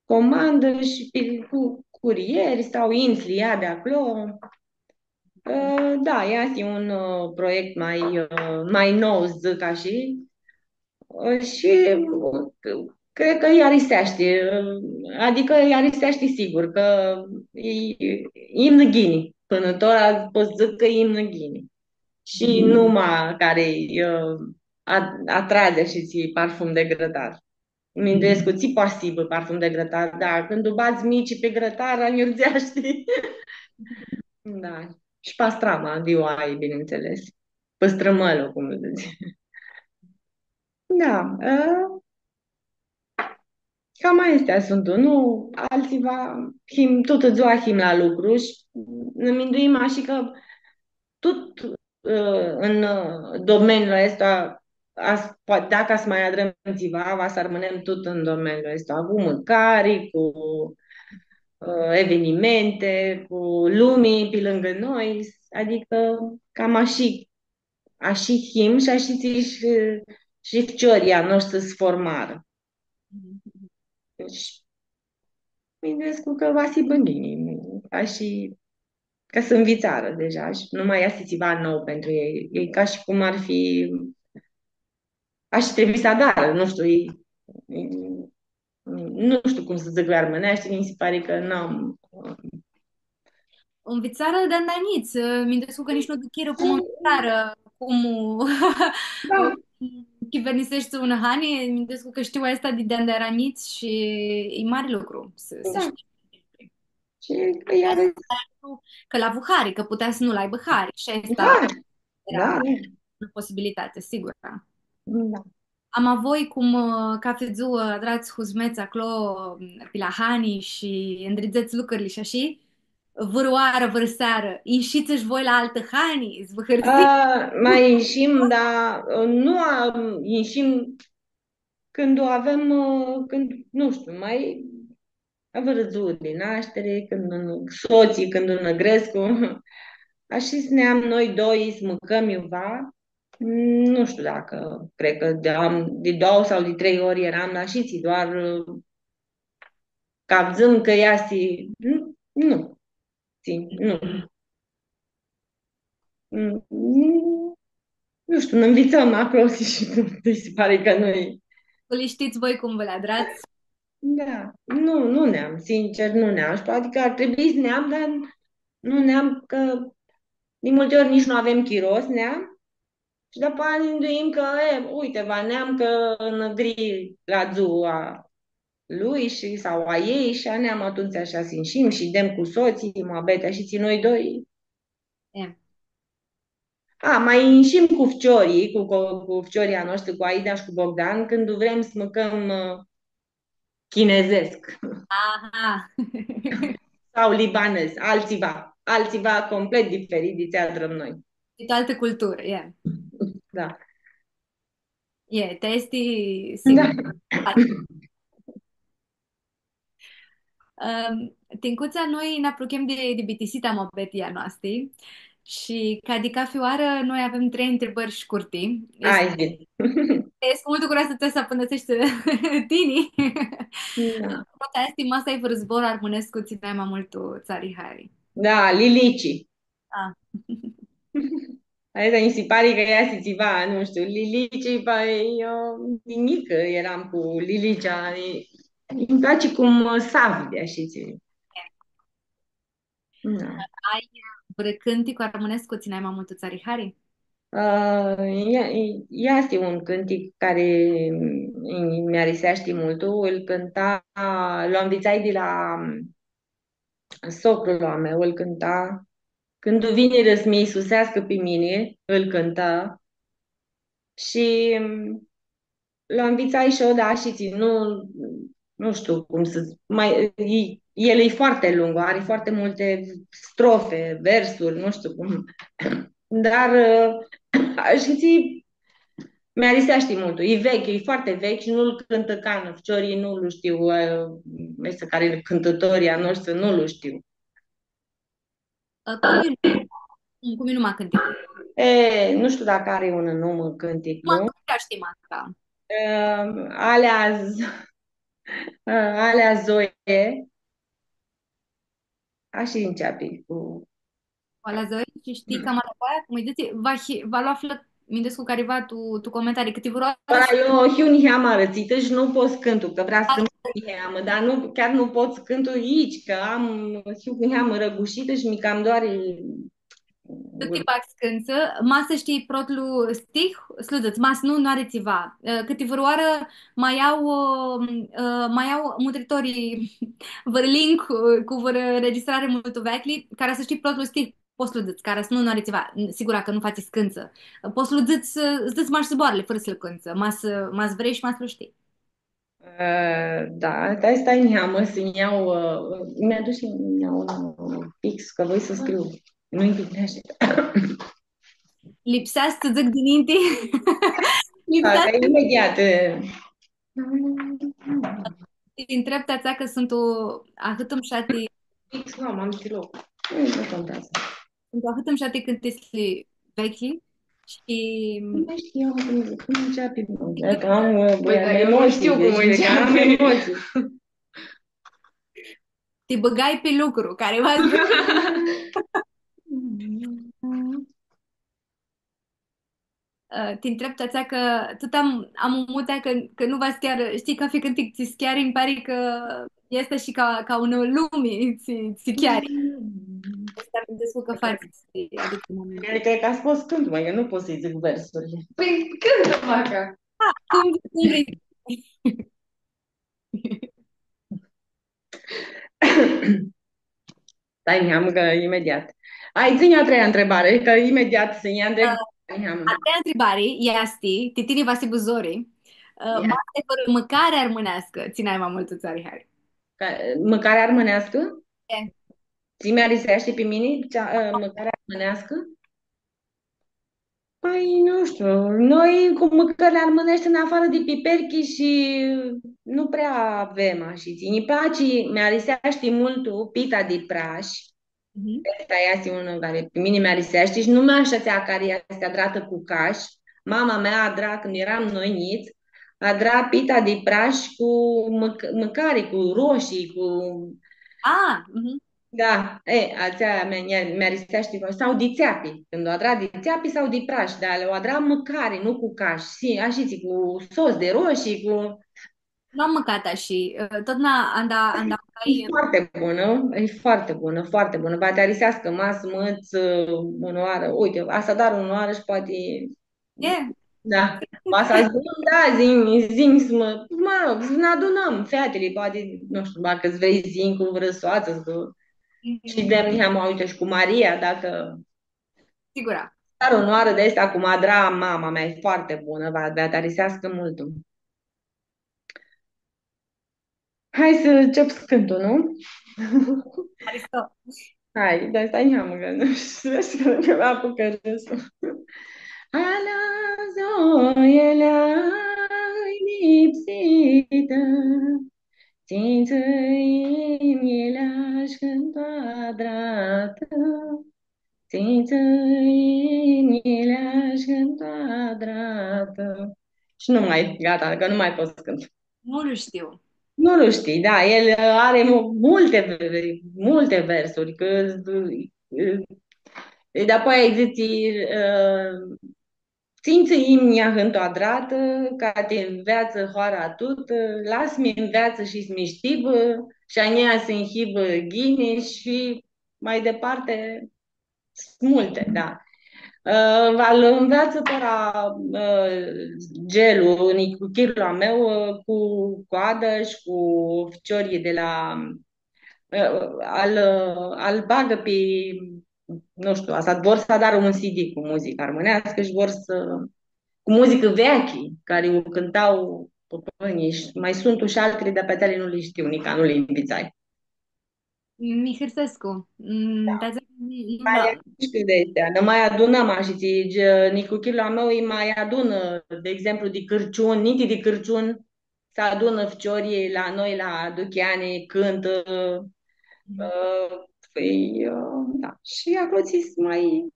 comandã shi pi, cu curieri sau intsli ia di aclo. Ã, da, easti un, ã, proiect ma, ã, ma nou, dzãc ashi. Ã, shi, ã, cred cã lji ariseashti, ã, adicã lji ariseashti sigur, cã e, e imnã ghini. Pãnã tora pot s-dzãc cã e imnã ghini. Shi numa cari, ã, a-, atrage shi tsi parfum de grătar. Minduescu, tsi poati s-hibã parfum de grătar, da, cãndu badz miclji pi grătar, anjurdzeashti. Da. Shi pastrama di oai, bineînțeles. Pãstrãmãlu, cum dzãtsi. Da, ã, cam aesti suntu, nu? Altsiva, him, tutã dzua him la lucru shi nã minduim ashi cã tut, ã, în, ã, domeniul aestu, a, a, poa-, dacã s-ma adrãm tsiva, va s-armãnem tut în domeniul aestu, cu mãcari, cu, ã, evenimente, cu lumii pi lângã noi, adicã cam ashi, ashi him shi ashi tsi shi, shi ficiorlji a noshtri s-formarã. Deci, mi gândescu cã va s-hibã ghini, ca shi, cã s-nvitsarã deja shi nu ma easti tsiva nou pentru elj. E ca shi cum ar fi, ashi trebuie s-adarã, nu shtiu, e, e, nu shtiu cum s-dzãc la armãneashti, mi se pari cã n-am... Nvitsarã di-anda njits, mi gândescu cã nitsi nu duchirã cum nvitsarã, cum, da, chiverniseshti unã hani, mi gândescu cã shtiu aestã di, di-anda eara njits shi e mari lucru s-, s-shtii. Shi cã iarã... Cã l-avu hari, cã putea s-nu l-aibã hari. Shi aestã eara unã posibilitati, sigur. Da. Ama voi cum, ã, cathi dzuã adrats huzmets aclo, ã, pi la hani shi ndridzets lucrili shi ashi, vãrãoarã, vãrã searã, inshits shi voi la altã hani, s-vã hãrsits? Ã, ma inshim, da, nu am, inshim cãndu avem, ã, cãndu, nu shtiu, ma vãrã dzuã di nashtiri, cãndu nã, sotslji, cãndu nã grescu. Ashi s-neam noi doi, s-mãcãm iuva. Nu shtiu dacã, cred cã di, am, di doauã sau di trei ori eram, dar shi tsi, doar, ã, cã avdzãm cã easti, nu, nu, tsi, nu. Mm, mm, nu shtiu, nã nvitsãm aclo shi nu, mi se pari cã noi... Vã li shtits voi cum vã li adrats? Da, nu, nu neam, sincer, nu neam. Shi poati cã ar trebui s-neam, dar nu neam, cã di multi ori nitsi nu avem chiro s-neam. Shi dupã nã minduim cã, e, uite, va neam cã nã gri la dzua lui shi, sau a ljei shi a neam atumtsea shi s-inshim shi dem cu sotslji, muabeti shi tsi noi doi. E. A, ma inshim cu ficiorlji, cu, cu, cu ficiorlji a noshtri, cu Aida shi cu Bogdan, cãndu vrem s-mãcãm, ã, chinezescu. Aha. Sau libanez, altsiva, altsiva complet diferit di tsi adrãm noi. Di altã culturã, e. Da. E, ti aestã, sigur. Da. Ãm, tincutsea, noi nã apruchem di, di bitisita a muabetiljei a noasti shi, ca di cathi oarã, noi avem trei ntribãri shcurti. Easti, hai, zi. Easti multu curioasã tsi s-apãndãseshti tini. Da. Prota easti, ma s-ai vãrã zbor armãnescu tsi nai ma multu ts-ari hari? Da, lilici. Ah. Aestã nji si pari cã easti tsiva, nu shtiu, lilici, pãi, eu di njicã eram cu lilicea, e, nji place cum s-avdi, ashi tsi. Da. Ai vãrã cãntic armãnescu tsi nai ma multu ts-ari hari? Ã, e, e, easti un cãntic cari nj-, nj-ariseashti multu, ãl cãnta, lu anvitsai di la socrul a meu, ãl cãnta. Cãndu vinirã s-mi isuseascã pi mini, ãl cãnta. Shi, mm, lu anvitsai shi eu, da, shi tsi, nu, nu shtiu cum s-, ma, e, el e foarte lung, are foarte multe strofe, versuri, nu shtiu cum. Dar, ã, shi tsi, mi-ariseashti multu. E vechi, e foarte vechi shi nu-l cãntã canã ficiorlji, nu-l shtiu, ã, aeshti cari cãntãtorlji a noshtri, nu-l shtiu. Ã, cum e, cum e numa cãnticlui? E, nu shtiu dacã ari un num cãntic, nu? Cum, cum shtii, Marta? Ã, Alea Z-, ã, Alea Zoe. Ashi nceapi cu Alea Zoe, shi shtii cama la aoa, cum lji dzãtsi, va hi-, va lu aflã, mi gãndescu, cariva tu, tu comentarii, cãti vãrã oarã... Tora, eu hiu niheamã arãtsitã shi nu pot s-cãntu, cã vrea s-cãntu niheamã, dar nu, chiar nu pot s-cãntu aici, cã am, hiu niheamã răgușitã shi mi cam doare. Nu ti bag s-cãntsã, ma s-shtii protlu stih, s-lu dzãts, ma s-nu, nu ari tsiva. Ã, cãti vãrã oarã ma ljau, ã, ã, ma ljau mutritorlji vãrã link, ã, cu vãrã registrari multu veclji, cara s-shtii protlu stih, pots s-lu dzãts, cara s-nu, nu ari tsiva. Sigura cã nu fatsi s-cãntsã. Pots s-lu dzãts, ã, dzãts mash zboarãli, fãrã s-lu cãntsã, ma s-, ma s-vrei shi ma s-lu shtii. Ã, da, stai, stai, niheamã, s-nj-ljau, ã, mi-aduc shi nj-ljau un, ã, pix, cã voi s-scriu. Nu-nj vine ashi. Lipsea s-dzãc dininti? Da, lipsea, dar imediat, ã. Ti ntreb ti atsea cã suntu ahãt mushati. Pix, nu, am stilou. Nu, nu contează. Suntu ahãt mushati cãntitsli veclji, Shi Nu știu cum, cum începe, mă, că am, uh, Băi, dar eu nu emoții, știu cum deci începe. Am emoții. Ti bãgai pi lucru, cari va s-, ã, ti ntreb, ti atsea cã tut am, am mutea cã, cã nu va s-chearã, shtii, ca ficãntic, tsi s-cheari, nji pari cã easti shi ca, ca unã lumi, tsi, tsi cheari. Easti, amintescu cã fatsi, tsi aduc un moment. Cred, cred cã a fost cântul, mă, eu nu pot să-i zic versurile. Păi, cântă, maca. Da, cum, cum vrei. Stai, niheamã, cã imediat. Ai, dzã-nj a treia întrebare, cã imediat s-nj-a întrebi, niheamã. A treia ntribari easti, ti tini va s-hibã zori, ã, ia, ma ti vãrã mãcari armãneascã, tsi nai ma multu tsã ari hari? Ca, mãcari armãneascã? E. Tsi mi-ariseashti pi mini, cea, ã, mãcari armãneascã? Păi, nu știu, noi cu mâncările armânești, în afară de piperchi și nu prea avem așa. Nji place, mi-ariseashti multu pita di prash. Mhm. Aestã easti unã cari pi mini mi-ariseashti shi nu mi-ariseashti atsea cari easti adratã cu cash. Mama mea adra, cãndu earam noi njits, adra pita di prash cu mãc-, mãcari, cu roshii, cu... A, mhm. Da, e, atsea mi-, mi-, mi-ariseashti, sau di tseapi, cãndu u adra di tseapi sau di prash, dar u adra mãcari, nu cu cash, shi, ashitsi, cu sos di roshii, cu... Nu am mãcatã shi, ã, totna anda, anda... E foarte bună, e foarte bună, foarte bună. Va ti ariseascã, ma s-mãts, ã, unã oarã, uite, va s-adar unã oarã shi poati E. Da. Va s-zburãm, da, dzã-nj, dzã-nj s-mã, mă rog, s-nã adunãm, featili, poati, nu shtiu, dacã s-vrei dzã-nj cu vãrã soatsã, s-, mhm, shi di-atsea niheamã, uite, shi cu Maria, dacã... Sigura. Dar unã oarã di aestã, cum adra mama mea, e foarte bună, va, va ti ariseascã multu. Hai s-ncep s-cãntu, nu? Haristo. Hai, dar stai niheamã, cã nu shtiu, s-vedem cã mi apucã râsul. Ala zoia lipsitã, tsi-nj tsãnj imnjilj cãndu adratã, tsi-nj tsãnj imnjilj cãndu adratã. Shi nu mai, gata, cã nu mai pot s-cãntu. Nu-l shtiu. Nu-l shtii, da, el, ã, are mu-, multe, multe versuri, cã, ã, ã, dapoaia dzãtsi, ã, tsi-nj tsãnj imnjilj cãndu adratã, ca ti nveatsã hoara tutã, las-mi nveatsã shi s-mi shtibã, shi a njia s-nj-hibã ghini shi mai departe, sunt multe, da. Ã, va-l nveatsã tora, ã, Gelu, nicuchirlu a meu, ã, cu coadã shi cu ficiorlji di la, ã, al, al bagã pi, nu shtiu, asta, vor s-adarã un C D cu muzicã armãneascã shi vor s-, cu muzicã veaclji, cari u cãnta pãpãnjlji shi mai suntu shi altili, dar pi atseali nu li shtiu, nica nu li nvitsai. Mi hãrsescu. Mm, da, da, mi, mi, ma, da. Nã mai adunãm, ashitsi, nicuchirlu a meu, lji mai adunã, de exemplu, di Cãrciun, ninti di Cãrciun, s-adunã ficiorlji la noi, la Ducheani, cãntã, ã, pãi, ã, da. Shi aclo tsi s-, mai,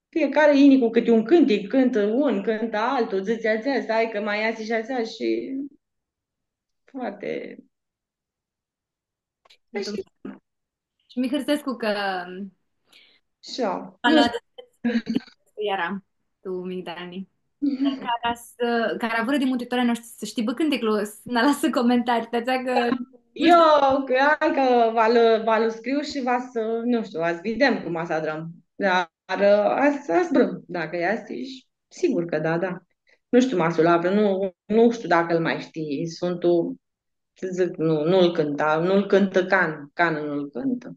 fiecare yini cu cãti un cãntic, cãntã un, cãntã altu, dzãtsi atsea, stai cã ma easi shi atsea shi foarte... Atumtsea. Shi mi hãrsescu cã... Shi eu. Nu shtiu. Eara tu migdani. Cara s-, cara vãrã di mutritorlji a noshtri s-shtibã cãnticlu, s-nã alasã comentarii, ti atsea cã... Eu, cã, hai cã va lu, va lu scriu shi va s-, nu shtiu, va s-videm cum va s-adrãm. Dar, ã, va s-, va s-zburãm, dacã easti shi, sigur cã da, da. Nu shtiu, ma s-lu aflã, nu, nu shtiu dacã lu mai shtii. Suntu, s-dzãc, nu, nu-l cãnta, nu-l cãntã can, canã nu-l cãntã.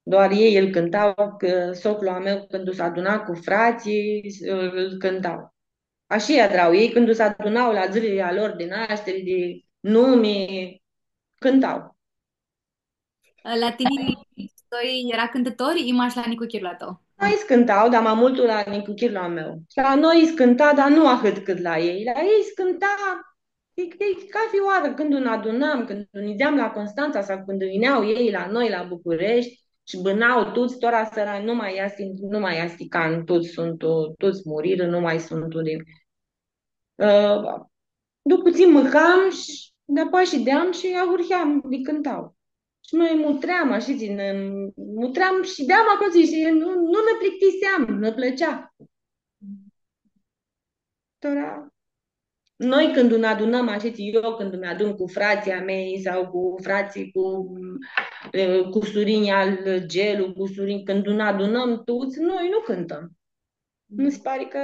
Doar elj lu cãnta, cã soclu a meu, cãndu s-aduna cu fratslji, lu cãnta. Ashi adra elj, cãndu s-aduna la dzãlili a lor di nashtiri, di numi, cãnta. La tini, doi eara cãntãtori, i mash la nicuchirlu a tãu? Noi s-cãnta, dar ma multu la nicuchirlu a meu. La noi s-cãnta, dar nu ahãt cãt la elj. La elj s-cãnta, e, e, cathi oarã cãndu nã adunam, cãndu nidzeam la Constantsa sau cãndu vinea elj la noi, la Bucureshti, shi bãna tuts, tora sãra nu ma easti, nu ma easti can, tuts suntu, tuts murirã, nu ma suntu di... Ã, dupã tsi mãcam shi dapoaia shideam shi ahurheam di cãntau. Shi noi mutream, ashi, tsi, nã mutream, shideam aclo, tsi, shi nu, nu nã plictiseam, nã plãtsea. Tora, noi cãndu nã adunãm, ashi, tsi, eu cãndu mi adun cu fratslji a mei sau cu fratslji, cu, e, cusurinj al Gelu, cusurinj, cãndu nã adunãm tuts, noi nu cãntãm. Mi si pari cã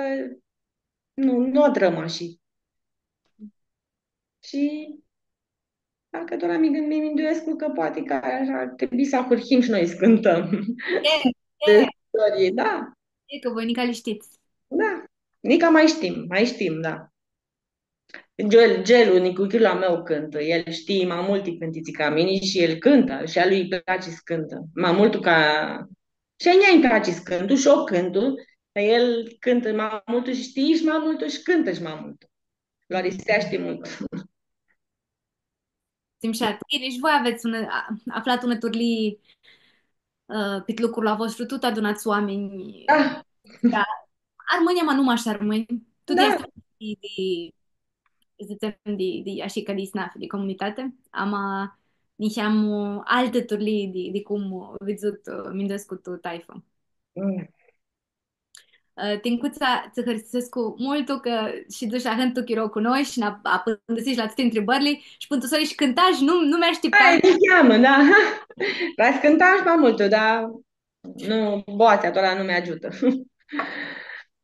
nu, nu adrãm ashi. Shi parcã tora mi, mi minduescu cã poati cã ashi ar trebui s-ahurhim shi noi s-cãntãm. E, e, istorii, da. E cã voi nica li shtits. Da. Nica ma shtim, ma shtim, da. Gel, Gelu, nicuchirlu a meu cãntã, el shtii ma multi cãntitsi ca mini shi el cãntã, shi a lui îi place s-cãntã. Ma multu ca... Shi a njia îi place s-cãntu shi eu cãntu, cã el cãntã ma multu shi shtii shi ma multu shi cãntã shi ma multu. Lu ariseashti multu. Tsi mushat. Ghini, shi voi avets unã, a-, aflat unã turlii, ã, pit lucrul a vostru, tut adunats oaminj. Da. Da. Armãnj, ama nu mash armãnj. Tut... Da. Easti di, di, dzãtsem, di, di, ashi ca di isnafi, di comunitati. Ama niheam altã turlii di, di cum vidzut, ã, minduescu, tu taifã. Mm. Ã, Tincuța, tsã hãristusescu multu cã shidzui ahãntu chiro cu noi shi nã apãndãsish la tuti ntribãrli shi pãn tu soni shi cãntash, nu, nu mi ashtiptam. Ai, niheamã, da. Va s-cãntam shi ma multu, da. Nu, boatsea, tora nu mi agiutã.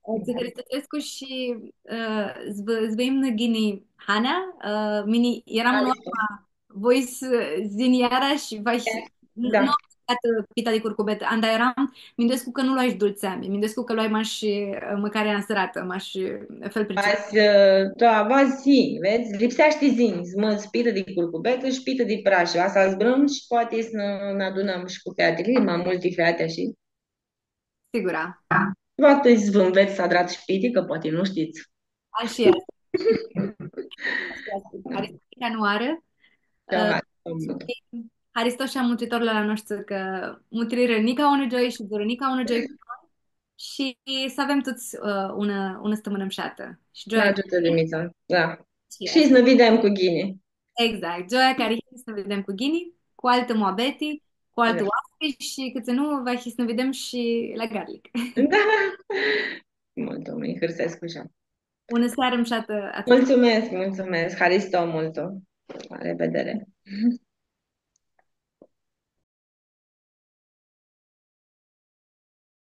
Tsã hãristusescu shi, ã, s-vã, s-vã imnã ghini hanea, ã, mini, earam... Hai. Unã oarã, voi s-, s-yin iara shi va... E, nu, da. Nu am mãcatã pita di curcubetã, anda earam, minduescu cã nu loai shi dultseami, minduescu cã loai mash, ã, mãcarea nsãratã, mash, ã, fel pricipit. Azi, ã, da, va s-yinj, vedz? Lipseashti s-yinj, s-mãts pitã di curcubetã shi pitã di prashi. Va s-zburãm shi poati s-nã, nã adunãm shi cu featili, ma multi feati, ashi. Sigura. Poati s-vã nvets s-adrats shi piti, cã poati nu shtits. Ashi easti. Ashi easti. Haristo nica nãoarã. Da, ã, haristo multu. Shi haristo shi a mutritorlor a noshtri cã mutrirã nica unã gioi shi dzurã nica unã gioi cu noi. Shi s-avem tuts, ã, unã, unã stãmãnã mushatã. Shi gioi. Doamne agiutã, Dimitra. Da. Shi s-nã videm cu ghini. Exact. Gioia cari hini s-nã videm cu ghini, cu altã muabeti, cu altã... Da. Oaspi shi cãtse nu, va hini s-nã videm shi la Garlic. Da. Multu, mi hãrsescu ashi. Unã searã mushatã a tuturor. Mulțumesc, mulțumesc. Haristo multu. La revedere.